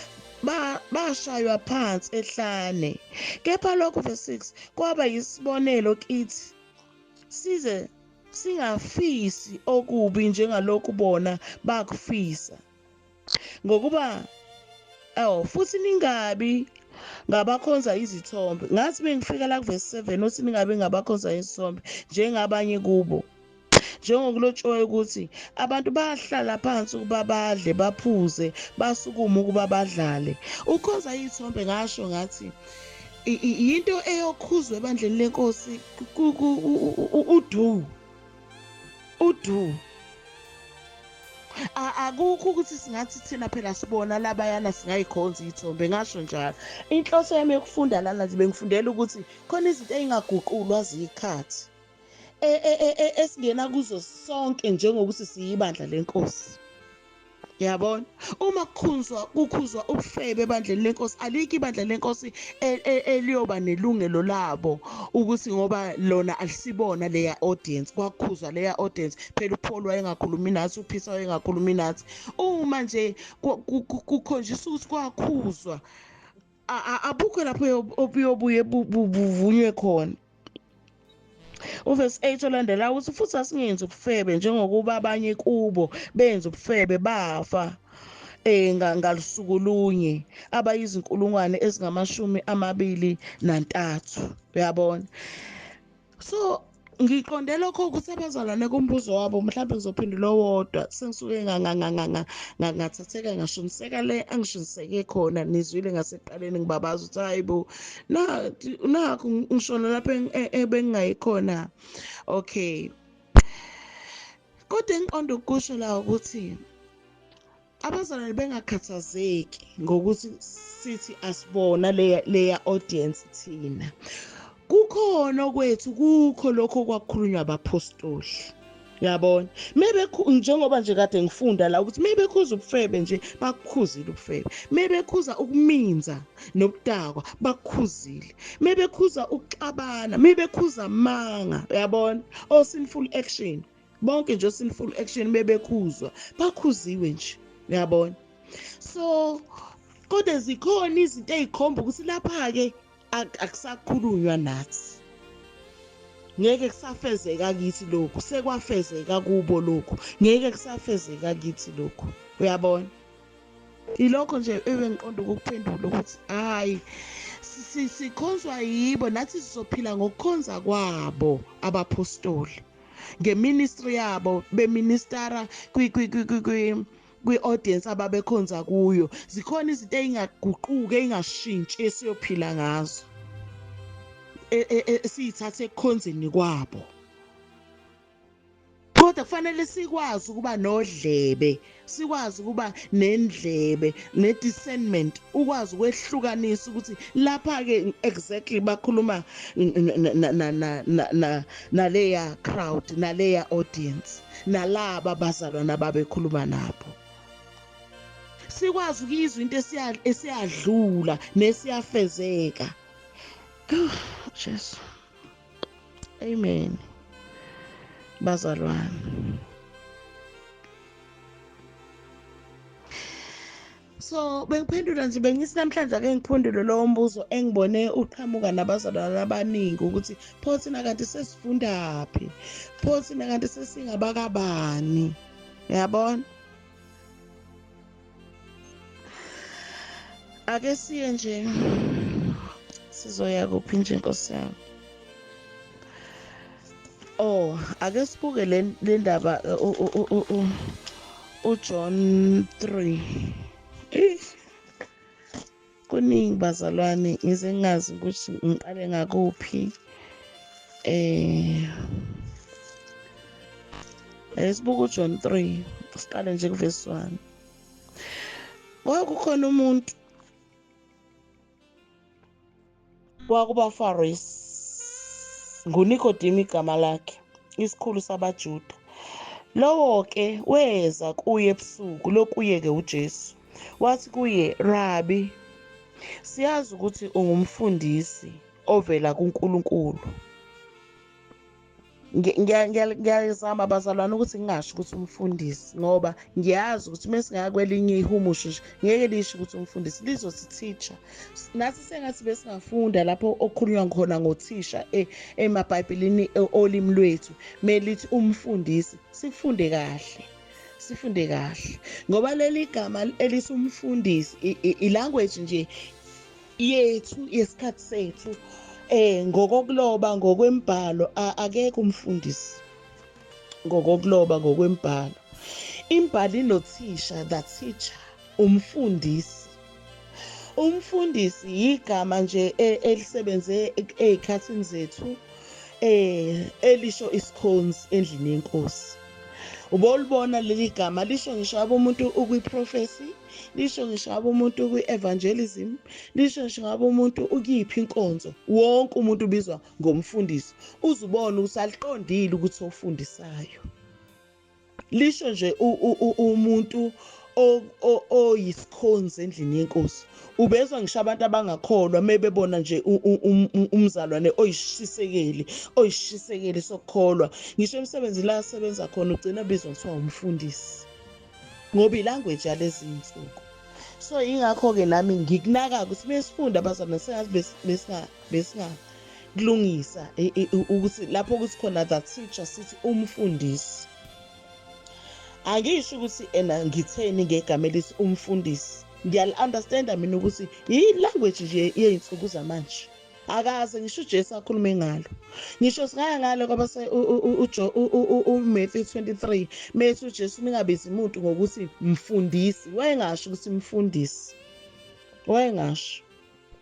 bashaywa phansi ehlane. Kepha lokhu, verse 6, kwaba yisibonelo kithi, size singafisi okubi njengalokhu bona bakufisa. Ngokuba futhi ningabi Ngabakhonza izithombe. Ngathi bengifika la kuvesi 7 uthi ningabe ngabakhonza izithombe njengabanye kubo. Njengokulotshiweyo ukuthi abantu bahlala phansi ukuba badle baphuze basukume ukuba badlale. Ukhonza izithombe ngasho ngathi yinto eyokhuzwa ebandleni lenkosi udu udu akukho ukuthi singathi thina phela sibona labayana singayikhonza iy'thombe ngasho njalo inhloso yami yokufunda lana nje bengifundela ukuthi khona izinto ey'ngaguqulwa ziyikhathi e, e, e, esingena kuzo sonke njengokuthi siyibandla lenkosi yabona uma kukhuzwa kukhuzwa ubufebe ebandleni lenkosi alikho ibandla lenkosi e, e, eliyoba nelungelo labo ukuthi ngoba lona alisibona leya audience kwakukhuzwa leya audience phela uPaul wayengakhulumi nathi uPeter wayengakhulumi nathi uma nje kukhonjiswa ukuthi kwakhuzwa abukho lapho obuyobuye buvunywe khona Uvesi 8 olandelayo uthi futhi asingenzi ubufebe njengokuba abanye kubo benza ubufebe bafa ngalusuku lunye abayizinkulungwane ezingamashumi amabili nantathu uyabona so ngiqonde lokho ukuthi abazalwane kumbuzo wabo mhlawumbe ngizophendula owodwa sengisuke ngathatheka ngashuniseka le angishuniseke khona nizwile ngasekuqaleni ngibabaza ukuthi hayi bo nakho ngishona lapho ebengingayikhona okay kodwa engiqonda ukusho la ukuthi abazalwane bengakhathazeki ngokuthi sithi asibona leya leya audience thina kukhona okwethu kukho lokho okwakukhulunywa abaphostoli uyabona maybe njengoba nje kade ngifunda la ukuthi maybe khuza ubufebe nje bakukhuzile ubufebe maybe khuza ukuminza nobudakwa bakukhuzile maybe khuza ukuxabana maybe khuza amanga uyabona o sinful action bonke nje sinful action bebekhuzwa bakhuziwe nje uyabona so kodwa zikhona izinto ezikhomba ukuthi lapha ke akusakhulunywa nathi ngeke kusafezeka kithi lokhu sekwafezeka kubo lokhu ngeke kusafezeka kithi lokhu uyabona ilokho nje ebengiqonda ukukuphendula ukuthi hayi sikhonzwa yibo nathi sizophila ngokukhonza kwabo abaphostoli ngeministry yabo beministara kwi kwi kwi kwi kwi-audience ababekhonza kuyo zikhona izinto ey'ngaguquki ey'ngashintshi esiyophila ngazo e, e, e, esiyithathe ekukhonzeni kwabo kodwa kufanele sikwazi ukuba nodlebe sikwazi ukuba nendlebe ne-discernment ukwazi ukwehlukanisa ukuthi lapha-ke exactly bakhuluma naleya crowd naleya audience nalaba bazalwana babekhuluma nabo sikwazi ukuyizwa into esiyadlula nesiyafezeka Jesu amen bazalwane So bengiphendula nje bengithi namhlanje ake ngiphendule lowo mbuzo engibone uqhamuka nabazalwane abaningi ukuthi pho thina kanti sesifundaphi pho thina kanti sesingabakabani uyabona ake siye nje sizoya kuphi nje nkosi yami Oh, ake sibuke le ndaba uJohn 3. Kuningi bazalwane ngize ngingazi ukuthi ngiqale ngakuphi. Eh Esibuka uJohn 3 siqale nje kuvesi 1. Kwakukhona umuntu KwakubaFarisi, nguNikodemu igama lakhe, isikhulu sabaJuda. Lowo-ke weza kuye ebusuku, lokuye-ke uJesu. Wathi kuye, Rabi, siyazi ukuthi ungumfundisi ovela kuNkulunkulu. Ngiyazama bazalwane ukuthi ngingasho ukuthi umfundisi ngoba ngiyazi ukuthi uma singaya kwelinye ihumusho nje ngeke lisho ukuthi umfundisi lizothi teacher nathi sengathi besingafunda lapho okukhulunywa khona ngothisha e, emabhayibhelini e, olimi lwethu melithi umfundisi sifunde kahle sifunde kahle ngoba leli gama elithi umfundisi i-language nje yethu yesikhathi sethu ngokokuloba ngokwembhalo akekho umfundisi ngokokuloba ngokwembhalo. Imbhalo inothisha, the teacher, umfundisi. Umfundisi yigama nje elisebenze ezikhathini zethu elisho isikhonzi endlini yenkosi. Ubolibona leli gama lisho ngisho ngabe umuntu ukwi-prophecy, lisho ngisho ngabe umuntu ukwi-evangelism, lisho ngisho ngabe umuntu ukuyiphi inkonzo. Wonke umuntu ubizwa ngomfundisi, uzubona ukuthi aliqondile ukuthi ofundisayo. Lisho nje umuntu oyisikhonzi endlini yenkosi. Ubezwa ngisho abantu abangakholwa mebebona nje umzalwane oyishisekeli sokukholwa, ngisho emsebenzini la asebenza khona ugcina bizwa kuthiwa umfundisi, ngoba ilanguage yalezi insuku. So ingakho-ke nami ngikunaka ukuthi mesifunda abazalwane sengathi besingakulungisa ukuthi lapho kuthi khona the teacher sithi umfundisi. Angisho ukuthi ena ngitheni ngegama elithi umfundisi, ngiyali-understanda mina ukuthi yi-language nje yey'nsuku zamanje. Akaze ngisho uJesu akhulume ngalo, ngisho singaya ngalo kwabase uMatthew 23 methi uJesu ningabizi umuntu ngokuthi mfundisi, wayengasho ukuthi mfundisi, wayengasho.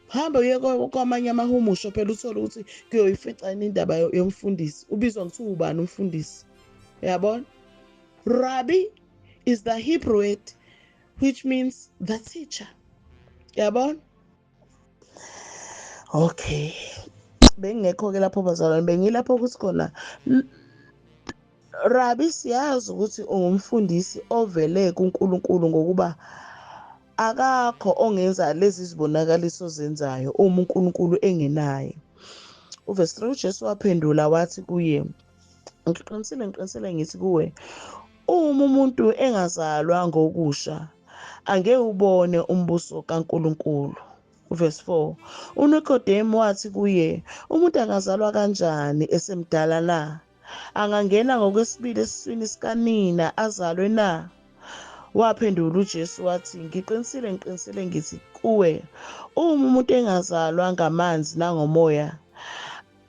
Hamba uye kwamanye amahumusho phela uthole ukuthi kuyoyifica yini indaba yomfundisi, ubizwa ngithiwa ubani umfundisi, uyabona? Rabbi is the Hebrew word which means the teacher, yabona? Okay, bengekho ke lapho bazalwane, bengilapho ukuthi khona Rabbi siyazi ukuthi ungumfundisi ovele kuNkulunkulu, ngokuba akakho ongenza lezi zibonakaliso zenzayo uma uNkulunkulu engenaye. Uverse 3, uJesu waphendula wathi kuye, ngiqinisile ngiqinisile ngithi kuwe, uma umuntu engazalwa ngokusha angeke ubone umbuso kaNkulunkulu. Verse 4, uNikodemu wathi kuye, umuntu angazalwa kanjani esemdala na? Angangena ngokwesibili esiswini sikanina azalwe na? Waphendula uJesu wathi, ngiqinisile ngiqinisile ngithi kuwe, uma umuntu engazalwa ngamanzi nangomoya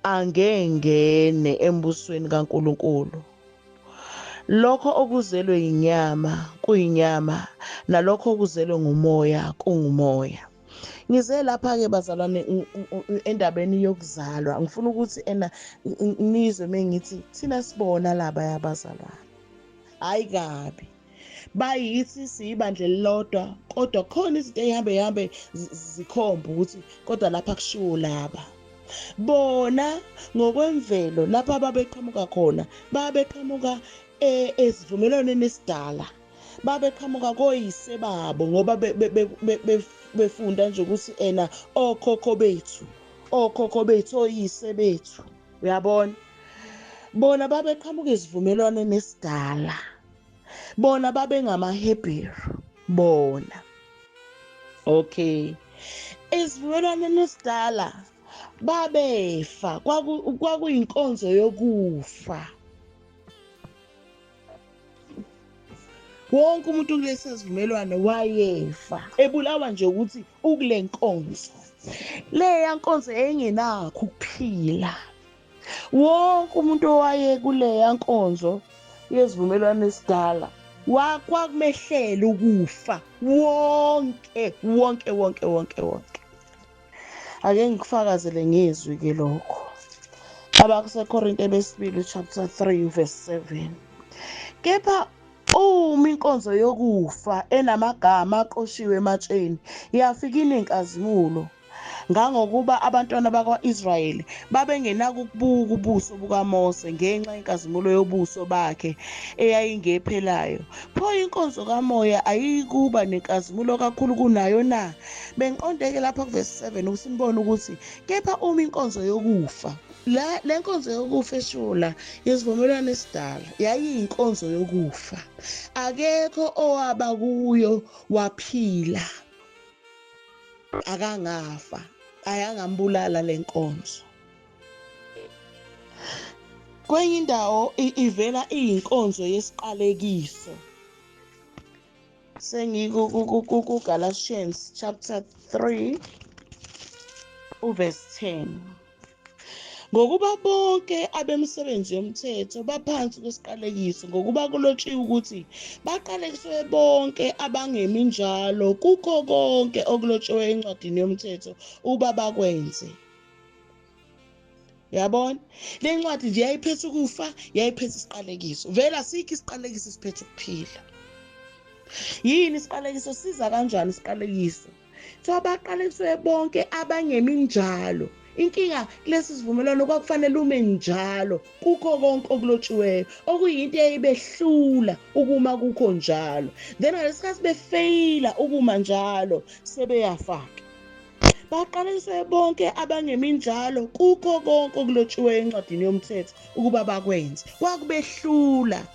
angengene embusweni kaNkulunkulu. Lokho okuzelwe yinyama kuyinyama, nalokho okuzelwe ngumoya kungumoya. Ngize lapha ke bazalwane endabeni yokuzalwa, ngifuna ukuthi ena nizwe mengithi thina sibona laba yabazalwane, hayi kabi bayithi siyibandla elilodwa, kodwa khona izinto ezihambe zikhomba ukuthi kodwa lapha kushiwo laba. Bona ngokwemvelo lapha babeqhamuka khona, babeqhamuka esivumelwaneni esidala, babeqhamuka koyise babo, ngoba befunda nje ukuthi ena okhokho bethu, oyise bethu, uyabona? Bona babeqhamuka esivumelwaneni esidala, bona babengamaHebheru bona. Okay, esivumelwaneni esidala babefa, kwakuyinkonzo yokufa. Wonke umuntu kulesi sivumelwano wayefa, ebulawa nje ukuthi ukule nkonzo. Leya nkonzo engenakho ukuphila. Wonke umuntu owaye kuleya nkonzo yesivumelwano esidala kwakumehlela ukufa wonke wonke wonke wonke wonke. Ake ngikufakazele ngezwi ke lokho. AbaseKorinte besibili chapter 3 verse 7. Kepha uma inkonzo yokufa enamagama aqoshiwe ematsheni yafika inenkazimulo, ngangokuba abantwana bakwa-Israyeli babengenakubuka ubuso bukaMose ngenxa yenkazimulo yobuso bakhe eyayingephelayo, pho inkonzo kamoya ayikuba nenkazimulo kakhulu kunayo na? Bengiqondeke lapha kuverse 7 ukuthi nibone ukuthi kepha uma inkonzo yokufa, le nkonzo yokufa eshula yesivumelwano esidala yayiyinkonzo yokufa, akekho owaba kuyo waphila, akangafa, ayangambulala lenkonzo. Kwenye indawo ivela iyinkonzo yesiqalekiso. Sengiku Galatians chapter 3. Uverse 10. Ngokuba bonke abemisebenzi yomthetho baphansi kwesiqalekiso, ngokuba kulotshiwe ukuthi baqalekiswe bonke abangemi njalo kukho konke okulotshiwe encwadini yomthetho uba bakwenze. Yabona, le ncwadi nje yayiphethe ukufa, yayiphethe isiqalekiso. Vele asikho isiqalekiso siphethe ukuphila. Yini isiqalekiso? Siza kanjani isiqalekiso? Kuthiwa baqalekiswe bonke abangemi njalo. Inkinga kulesi sivumelwano kwakufanele ume njalo kukho konke okulotshiweyo, okuyinto eyayibehlula ukuma kukho njalo. Then ngalesikhathi befeyila ukuma njalo, sebeyafaka. Baqalekiswe bonke abangemi njalo kukho konke okulotshiweyo encwadini yomthetho ukuba bakwenze. Kwakubehlula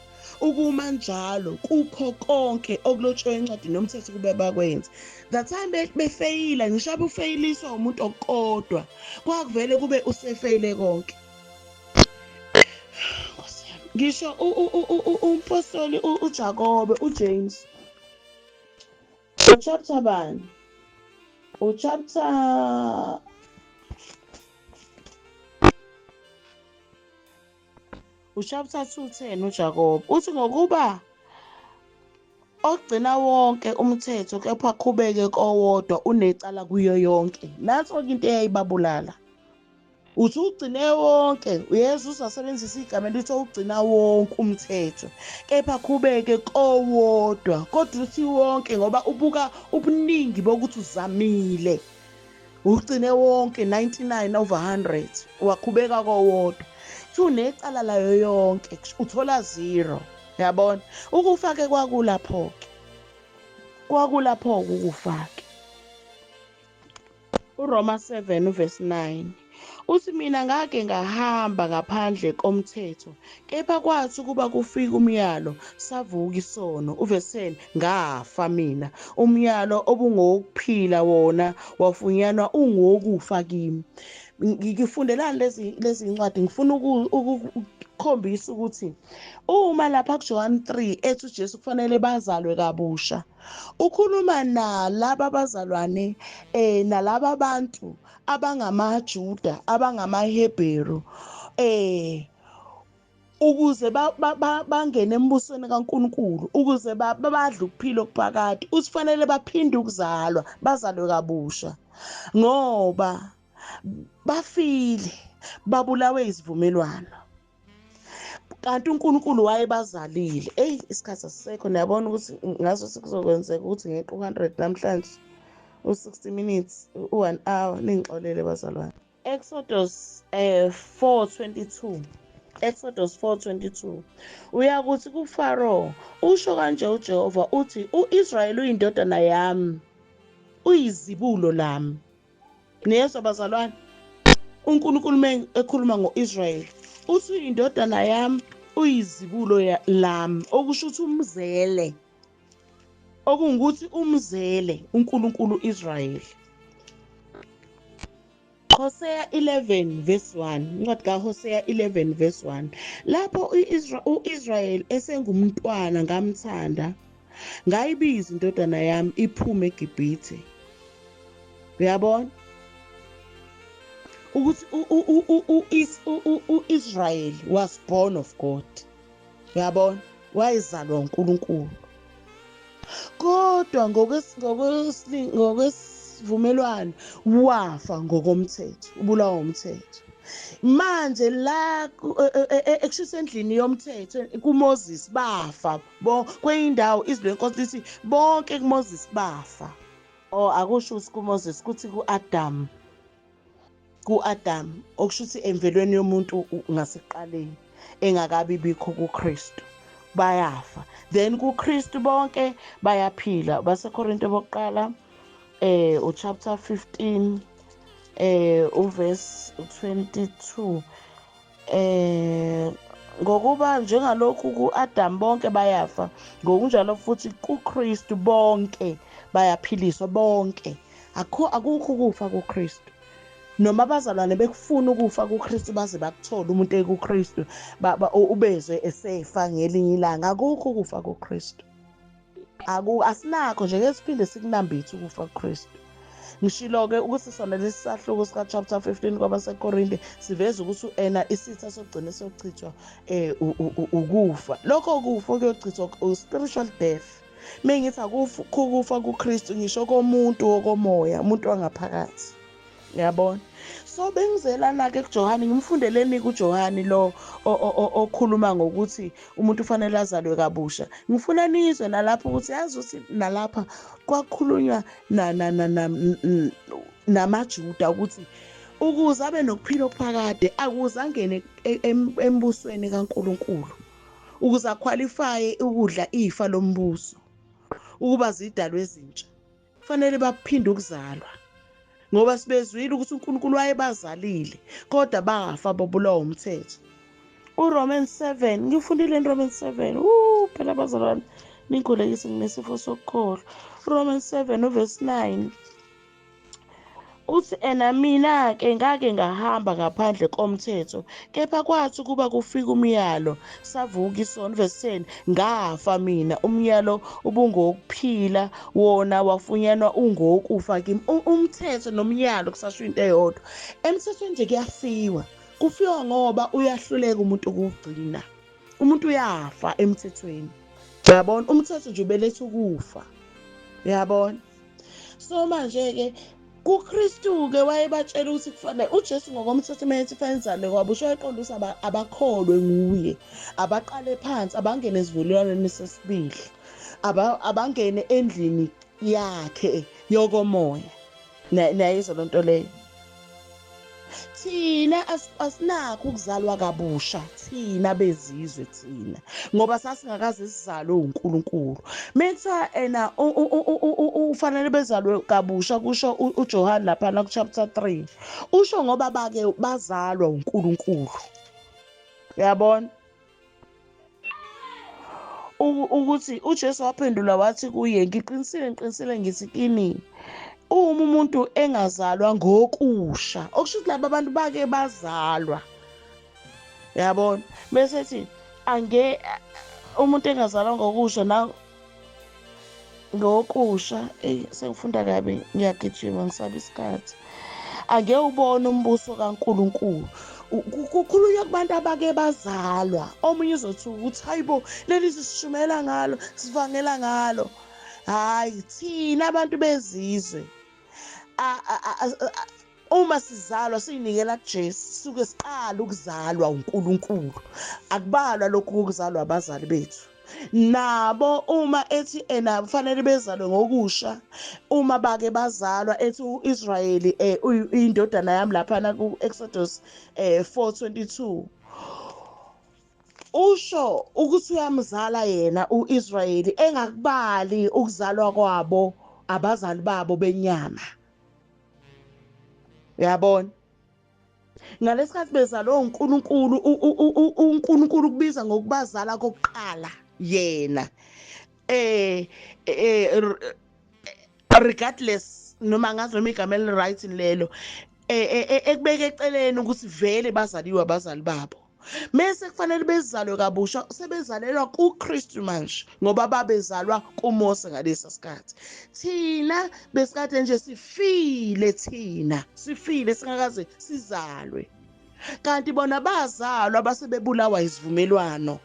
ukuma njalo kukho konke okulotshiwe encwadini yomthetho ukuba bakwenze. That time befeyila, ngisho abufeyiliswa umuntu okodwa, kwakuvele kube usefeyile konke. Ngisho umpostoli uJakobe, uJames, uchapter bani? Uchapter uchapter 2:10 uJakobe uthi ngokuba ogcina wonke umthetho kepha qhubeke kowodwa unecala kuyo yonke. Nanso-ke into eyayibabulala. Uthi ugcine wonke, uyesu usasebenzisa igama elithi ugcina wonke umthetho kepha qhubeke kowodwa, kodwa uthi wonke ngoba ubuka ubuningi bokuthi uzamile. Ugcine wonke 99 over 100 waqhubeka kowodwa. Kuthi unecala layo yonke, uthola 0. Yabona, ukufa ke kwakulapho-ke, kwakulapho-ke ukufa-ke. URoma 7 uverse 9 uthi mina ngake ngahamba ngaphandle komthetho, kepha kwathi ukuba kufike umyalo savuka isono. Uverse 10 ngafa mina, umyalo obungowokuphila wona wafunyanwa ungowokufa kimi. Ngifundelani lezi ncwadi? Ngifuna ukukhombisa ukuthi uma lapha kuJohn 3 ethi uJesu kufanele bazalwe kabusha, ukhuluma nalaba bazalwane nalaba bantu abangamaJuda, abangamaHebheru, ukuze bangene embusweni kaNkulunkulu, ukuze badle ukuphila okuphakade, usifanele baphinde ukuzalwa, bazalwe kabusha, ngoba bafile, babulawe isivumelwano. Kanti uNkulunkulu wayebazalile. Eyi, isikhathi asisekho, niyabona ukuthi ngaso sekuzokwenzeka ukuthi ngeqe u-100 namhlanje, u-60 minutes, u-1 hour. Ningixolele bazalwane. Exodus 4:22. Exodus 4:22 uyakuthi kuFaro, usho kanje uJehova uthi uIsrayeli uyindodana yami, uyizibulo lami. Niyezwa bazalwane, uNkulunkulu ekhuluma ngoIsrayeli uthi uyindodana yami, uyizibulo lami, okusho ukuthi umzele, okungukuthi umzele uNkulunkulu uIsrayeli. Hosea 11 verse 1, incwadi kaHosea 11 verse 1, lapho uIsrayeli esengumntwana ngamthanda, ngayibiza indodana yami iphume eGibhithe. Uyabona ukuthi uIsrael was born of God. Uyabona, wayezalwa uNkulunkulu, kodwa ngokwesivumelwano wafa ngokomthetho, ubulawa umthetho. Manje la ekushisa endlini yomthetho kuMoses bafa kwenye indawo izwi lenkosi lithi bonke kuMoses bafa. Oh, akusho ukuthi kuMoses, kuthi kuAdam. KuAdam okusho ukuthi emvelweni yomuntu ngasekuqaleni engakabi bikho kuKristu bayafa, then kuKristu bonke bayaphila. BaseKorinte bokuqala uchapter 15 uverse 22, ngokuba njengalokhu kuAdam bonke bayafa, ngokunjalo futhi kuKristu bonke bayaphiliswa. Bonke, akukho ukufa kuKristu. Noma abazalwane bekufuna ukufa kuKristu baze bakuthole umuntu ekuKristu, ubezwe esefa ngelinye ilanga, akukho ukufa kuKristu. Asinakho nje, ke siphinde sikunambithe ukufa kuKristu. Ngishilo-ke ukuthi sona lesi sahluko sika-chapter 15 kwabaseKorinte siveza ukuthi ena isitha sokugcina sokuchithwa ukufa. Lokho kufa kuyochithwa spiritual death. Mengithi akufa kuKristu, ngisho komuntu wokomoya, umuntu wangaphakathi. Uyabona? So bengizelana-ke kuJohane, ngimfundeleni kuJohane lo okhuluma ngokuthi umuntu ufanele azalwe kabusha. Ngifuna nizwe nalapho ukuthi yazi ukuthi nalapha kwakhulunywa namaJuda ukuthi ukuze abe nokuphila okuphakade akuze angene embusweni kaNkulunkulu, ukuze aqualifye ukudla ifa lombuso, ukuba zidalwe ezintsha, kufanele baphinde ukuzalwa. Ngoba sibezwile ukuthi uNkulunkulu wayebazalile kodwa bafa babulawa umthetho. uRomans 7, ngifundile Romans 7. Phela bazalwane ningikhulekise nginesifo sokukholwa. Romans 7 uverse 9 uthi ena mina ke ngake ngahamba ngaphandle komthetho, kepha kwathi kuba kufika umyalo savuka isono. Verse 10, ngafa mina, umyalo ubungokuphila wona wafunyanwa ungokufa kimi. Umthetho nomyalo kusasho into eyodwa. Emthethweni nje kuyafiwa, kufiwa ngoba uyahluleka umuntu ukugcina. Umuntu uyafa emthethweni. Uyabona, umthetho nje ubeletha ukufa. Uyabona? So manje ke kuKristu ke wayebatshela ukuthi kufanele uJesu ngokomthetho mayethi kufanele izalwe kwabusha, wayeqonda ukuthi abakholwe nguye, abaqale phansi, abangene esivumelwaneni sesibili, abangene endlini yakhe yokomoya. Niyayizwa loo nto leyo? Thina asinakho ukuzalwa kabusha, thina bezizwe thina, ngoba sasingakaze sizalwe uNkulunkulu. Metha ena ufanele bezalwe kabusha, kusho uJohane laphana ku chapter 3. Usho ngoba bake bazalwa uNkulunkulu. Uyabona? Ukuthi uJesu waphendula wathi kuye, ngiqinisile ngiqinisile ngithi kini, uma umuntu engazalwa ngokusha, okusho ukuthi laba bantu bake bazalwa. Uyabona? Bese ethi ange umuntu engazalwa ngokusha na ngokusha, sengifunda kabi, ngiyagijima ngisaba isikhathi. Ange ubone umbuso kaNkulunkulu. Kukhulunywa kubantu abake bazalwa. Omunye uzothi ukuthi hayibo leli sisishumela ngalo, sivangela ngalo. Hayi, thina abantu bezizwe uma sizalwa siyinikela kuJesu, suke siqala ukuzalwa uNkulunkulu. Akubalwa lokhu ukuzalwa abazali bethu. Nabo uma ethi ena kufanele bezalwe ngokusha, uma bake bazalwa, ethi uIsrayeli indodana yami laphana ku-Exodus 4:22, usho ukuthi uyamzala yena uIsrayeli engakubali ukuzalwa kwabo abazali babo benyama. Uyabona? Ngalesikhathi bezalwa uNkulunkulu, uNkulunkulu kubiza ngokubazala kokuqala yena. Regardless noma ngazi noma igama eli right lelo, ekubeke eceleni ukuthi vele bazaliwe abazali babo. Mase kufanele bezalwe kabusha, sebezalelwa kuKristu manje, ngoba babezalwa kuMose ngalesa sikhathi. Thina besikade nje sifile, thina sifile singakaze sizalwe, kanti bona bazalwa basebebulawa isivumelwano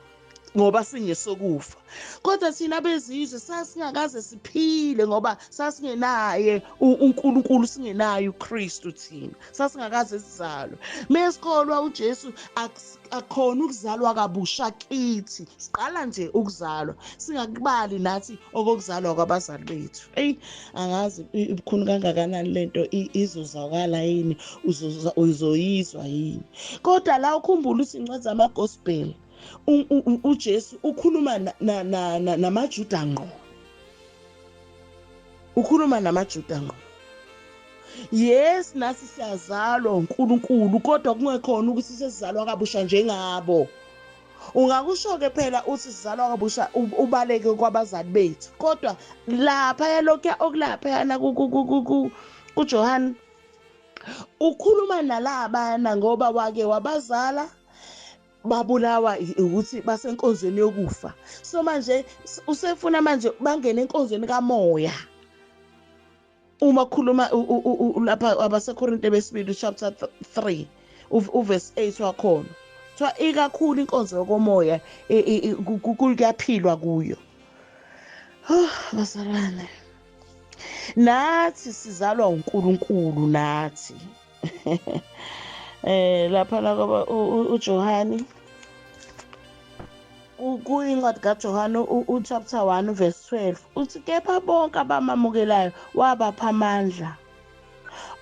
ngoba singesokufa. Kodwa thina bezizwe sasingakaze siphile ngoba sasingenaye uNkulunkulu, singenaye uKristu, thina sasingakaze sizalwe. Mesikholwa uJesu akukhona ukuzalwa kabusha kithi, siqala nje ukuzalwa, singakubali nathi okokuzalwa kwabazali bethu. Eyi, angazi ibukhuni kangakanani lento, izozwakala yini, uzoyizwa yini. Kodwa la ukhumbula ukuthi incwadi zama-gospel uJesu ukhuluma namaJuda ngqo. Ukhuluma namaJuda ngqo. Yes, nathi siyazalwa uNkulunkulu, kodwa kungekhona ukuthi sesizalwa kabusha njengabo. Ungakusho ke phela uthi sizalwa kabusha ubaleke kwabazali bethu, kodwa lapha lokho okulapha yana kuJohane ukhuluma nalabana ngoba wake wabazala babulawa ukuthi basenkonzweni yokufa. So manje usefuna manje bangene enkonzweni kamoya. Uma khuluma lapha abaseKorinte besibili chapter 3 uverse 8 wakhona, kuthiwa ikakhulu inkonzo yokomoya kuyaphilwa kuyo. Bazalwane, nathi sizalwa uNkulunkulu nathi. Lapha la uJohani, kuyincwadi kaJohane uchapter 1 verse 12, uthi kepha bonke abamamukelayo wabapha amandla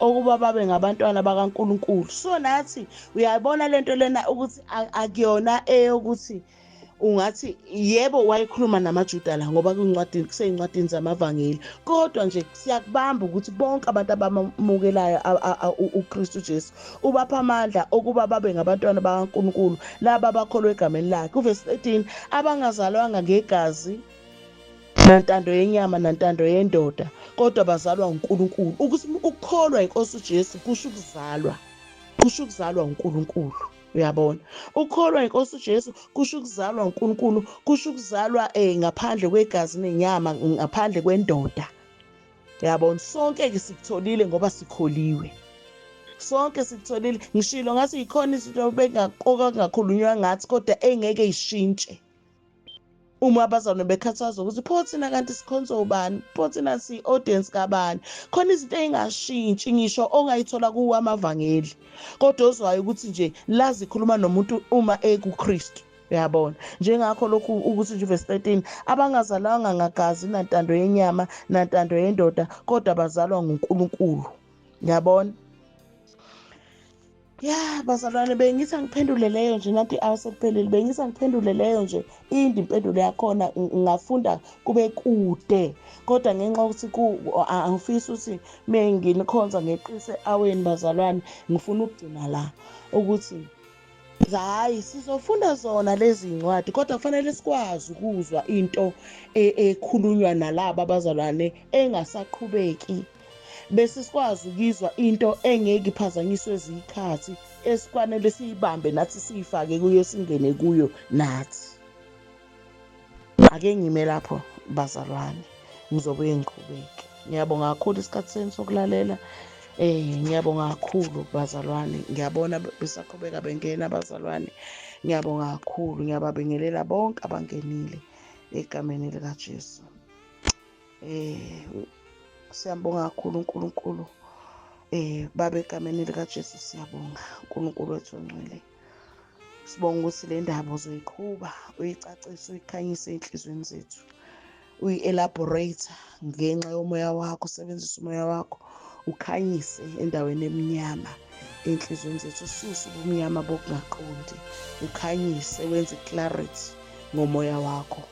okuba babe ngabantwana bakaNkulunkulu. So nathi uyayibona lento lena ukuthi akuyona eyokuthi ungathi yebo wayekhuluma namaJuda la, ngoba kuyincwadi, kuseyincwadini zamavangeli, kodwa nje siyakubamba ukuthi bonke abantu abamukelayo uKristu Jesu ubapha amandla okuba babe ngabantwana bakaNkulunkulu, laba abakholwa egameni lakhe. Uverse 13, abangazalwanga ngegazi nantando yenyama nantando yendoda, kodwa bazalwa uNkulunkulu. Ukuthi ukukholwa inkosi uJesu kusho ukuzalwa, kusho ukuzalwa uNkulunkulu. Uyabona, ukukholwa inkosi uJesu kusho ukuzalwa uNkulunkulu, kusho ukuzalwa ngaphandle kwegazi nenyama, ngaphandle kwendoda. Uyabona, sonke ke sikutholile ngoba sikholiwe, sonke sikutholile. Ngishilo ngathi ikhona izinto bengakoka kungakhulunywa ngathi, kodwa engeke ishintshe uma abazalwane bekhathazwa ukuthi pho thina kanti sikhonza ubani, pho thina si-audience kabani. Khona izinto ey'ngashintshi ngisho ongayithola kuwo amavangeli, kodwa ozwayo ukuthi nje lazi khuluma nomuntu uma ekuKristu. Uyabona, njengakho lokhu ukuthi nje verse 13, abangazalwanga ngagazi nantando yenyama nantando yendoda, kodwa bazalwa nguNkulunkulu. Uyabona? Ya bazalwane, bengithi angiphendule leyo nje, nanti i-hour sekuphelile, bengithi angiphendule leyo nje. Inde impendulo yakhona, ngingafunda kube kude, kodwa ngenxa yokuthi angifisi ukuthi menginikhonza ngeqise aweni bazalwane, ngifuna ukugcina la ukuthi hayi, sizofunda zona lezi ncwadi, kodwa kufanele sikwazi ukuzwa into ekhulunywa nalaba abazalwane engasaqhubeki, bese sikwazi ukizwa into engeke iphazanyiswe zikhathi, esikwanele siyibambe nathi, siyifake kuyo, singene kuyo nathi. Ake ngime lapho bazalwane, ngizobuye ngiqhubeke. Ngiyabonga kakhulu isikhathi senu sokulalela. Ngiyabonga kakhulu bazalwane, ngiyabona besaqhubeka bengena abazalwane. Ngiyabonga kakhulu, ngiyababingelela bonke abangenile egameni likaJesu. Siyabonga kakhulu uNkulunkulu. Baba, egameni likaJesu siyabonga uNkulunkulu wethu ongcwele. Sibonga ukuthi le ndaba uzoyiqhuba, uyicacise, uyikhanyise enhliziyweni zethu, uyi-elaborate ngenxa yomoya wakho, usebenzise umoya wakho ukhanyise endaweni emnyama enhliziyweni zethu, ususe ubumnyama bokungaqondi, ukhanyise, wenze clarity ngomoya wakho,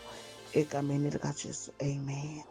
egameni likaJesu, amen.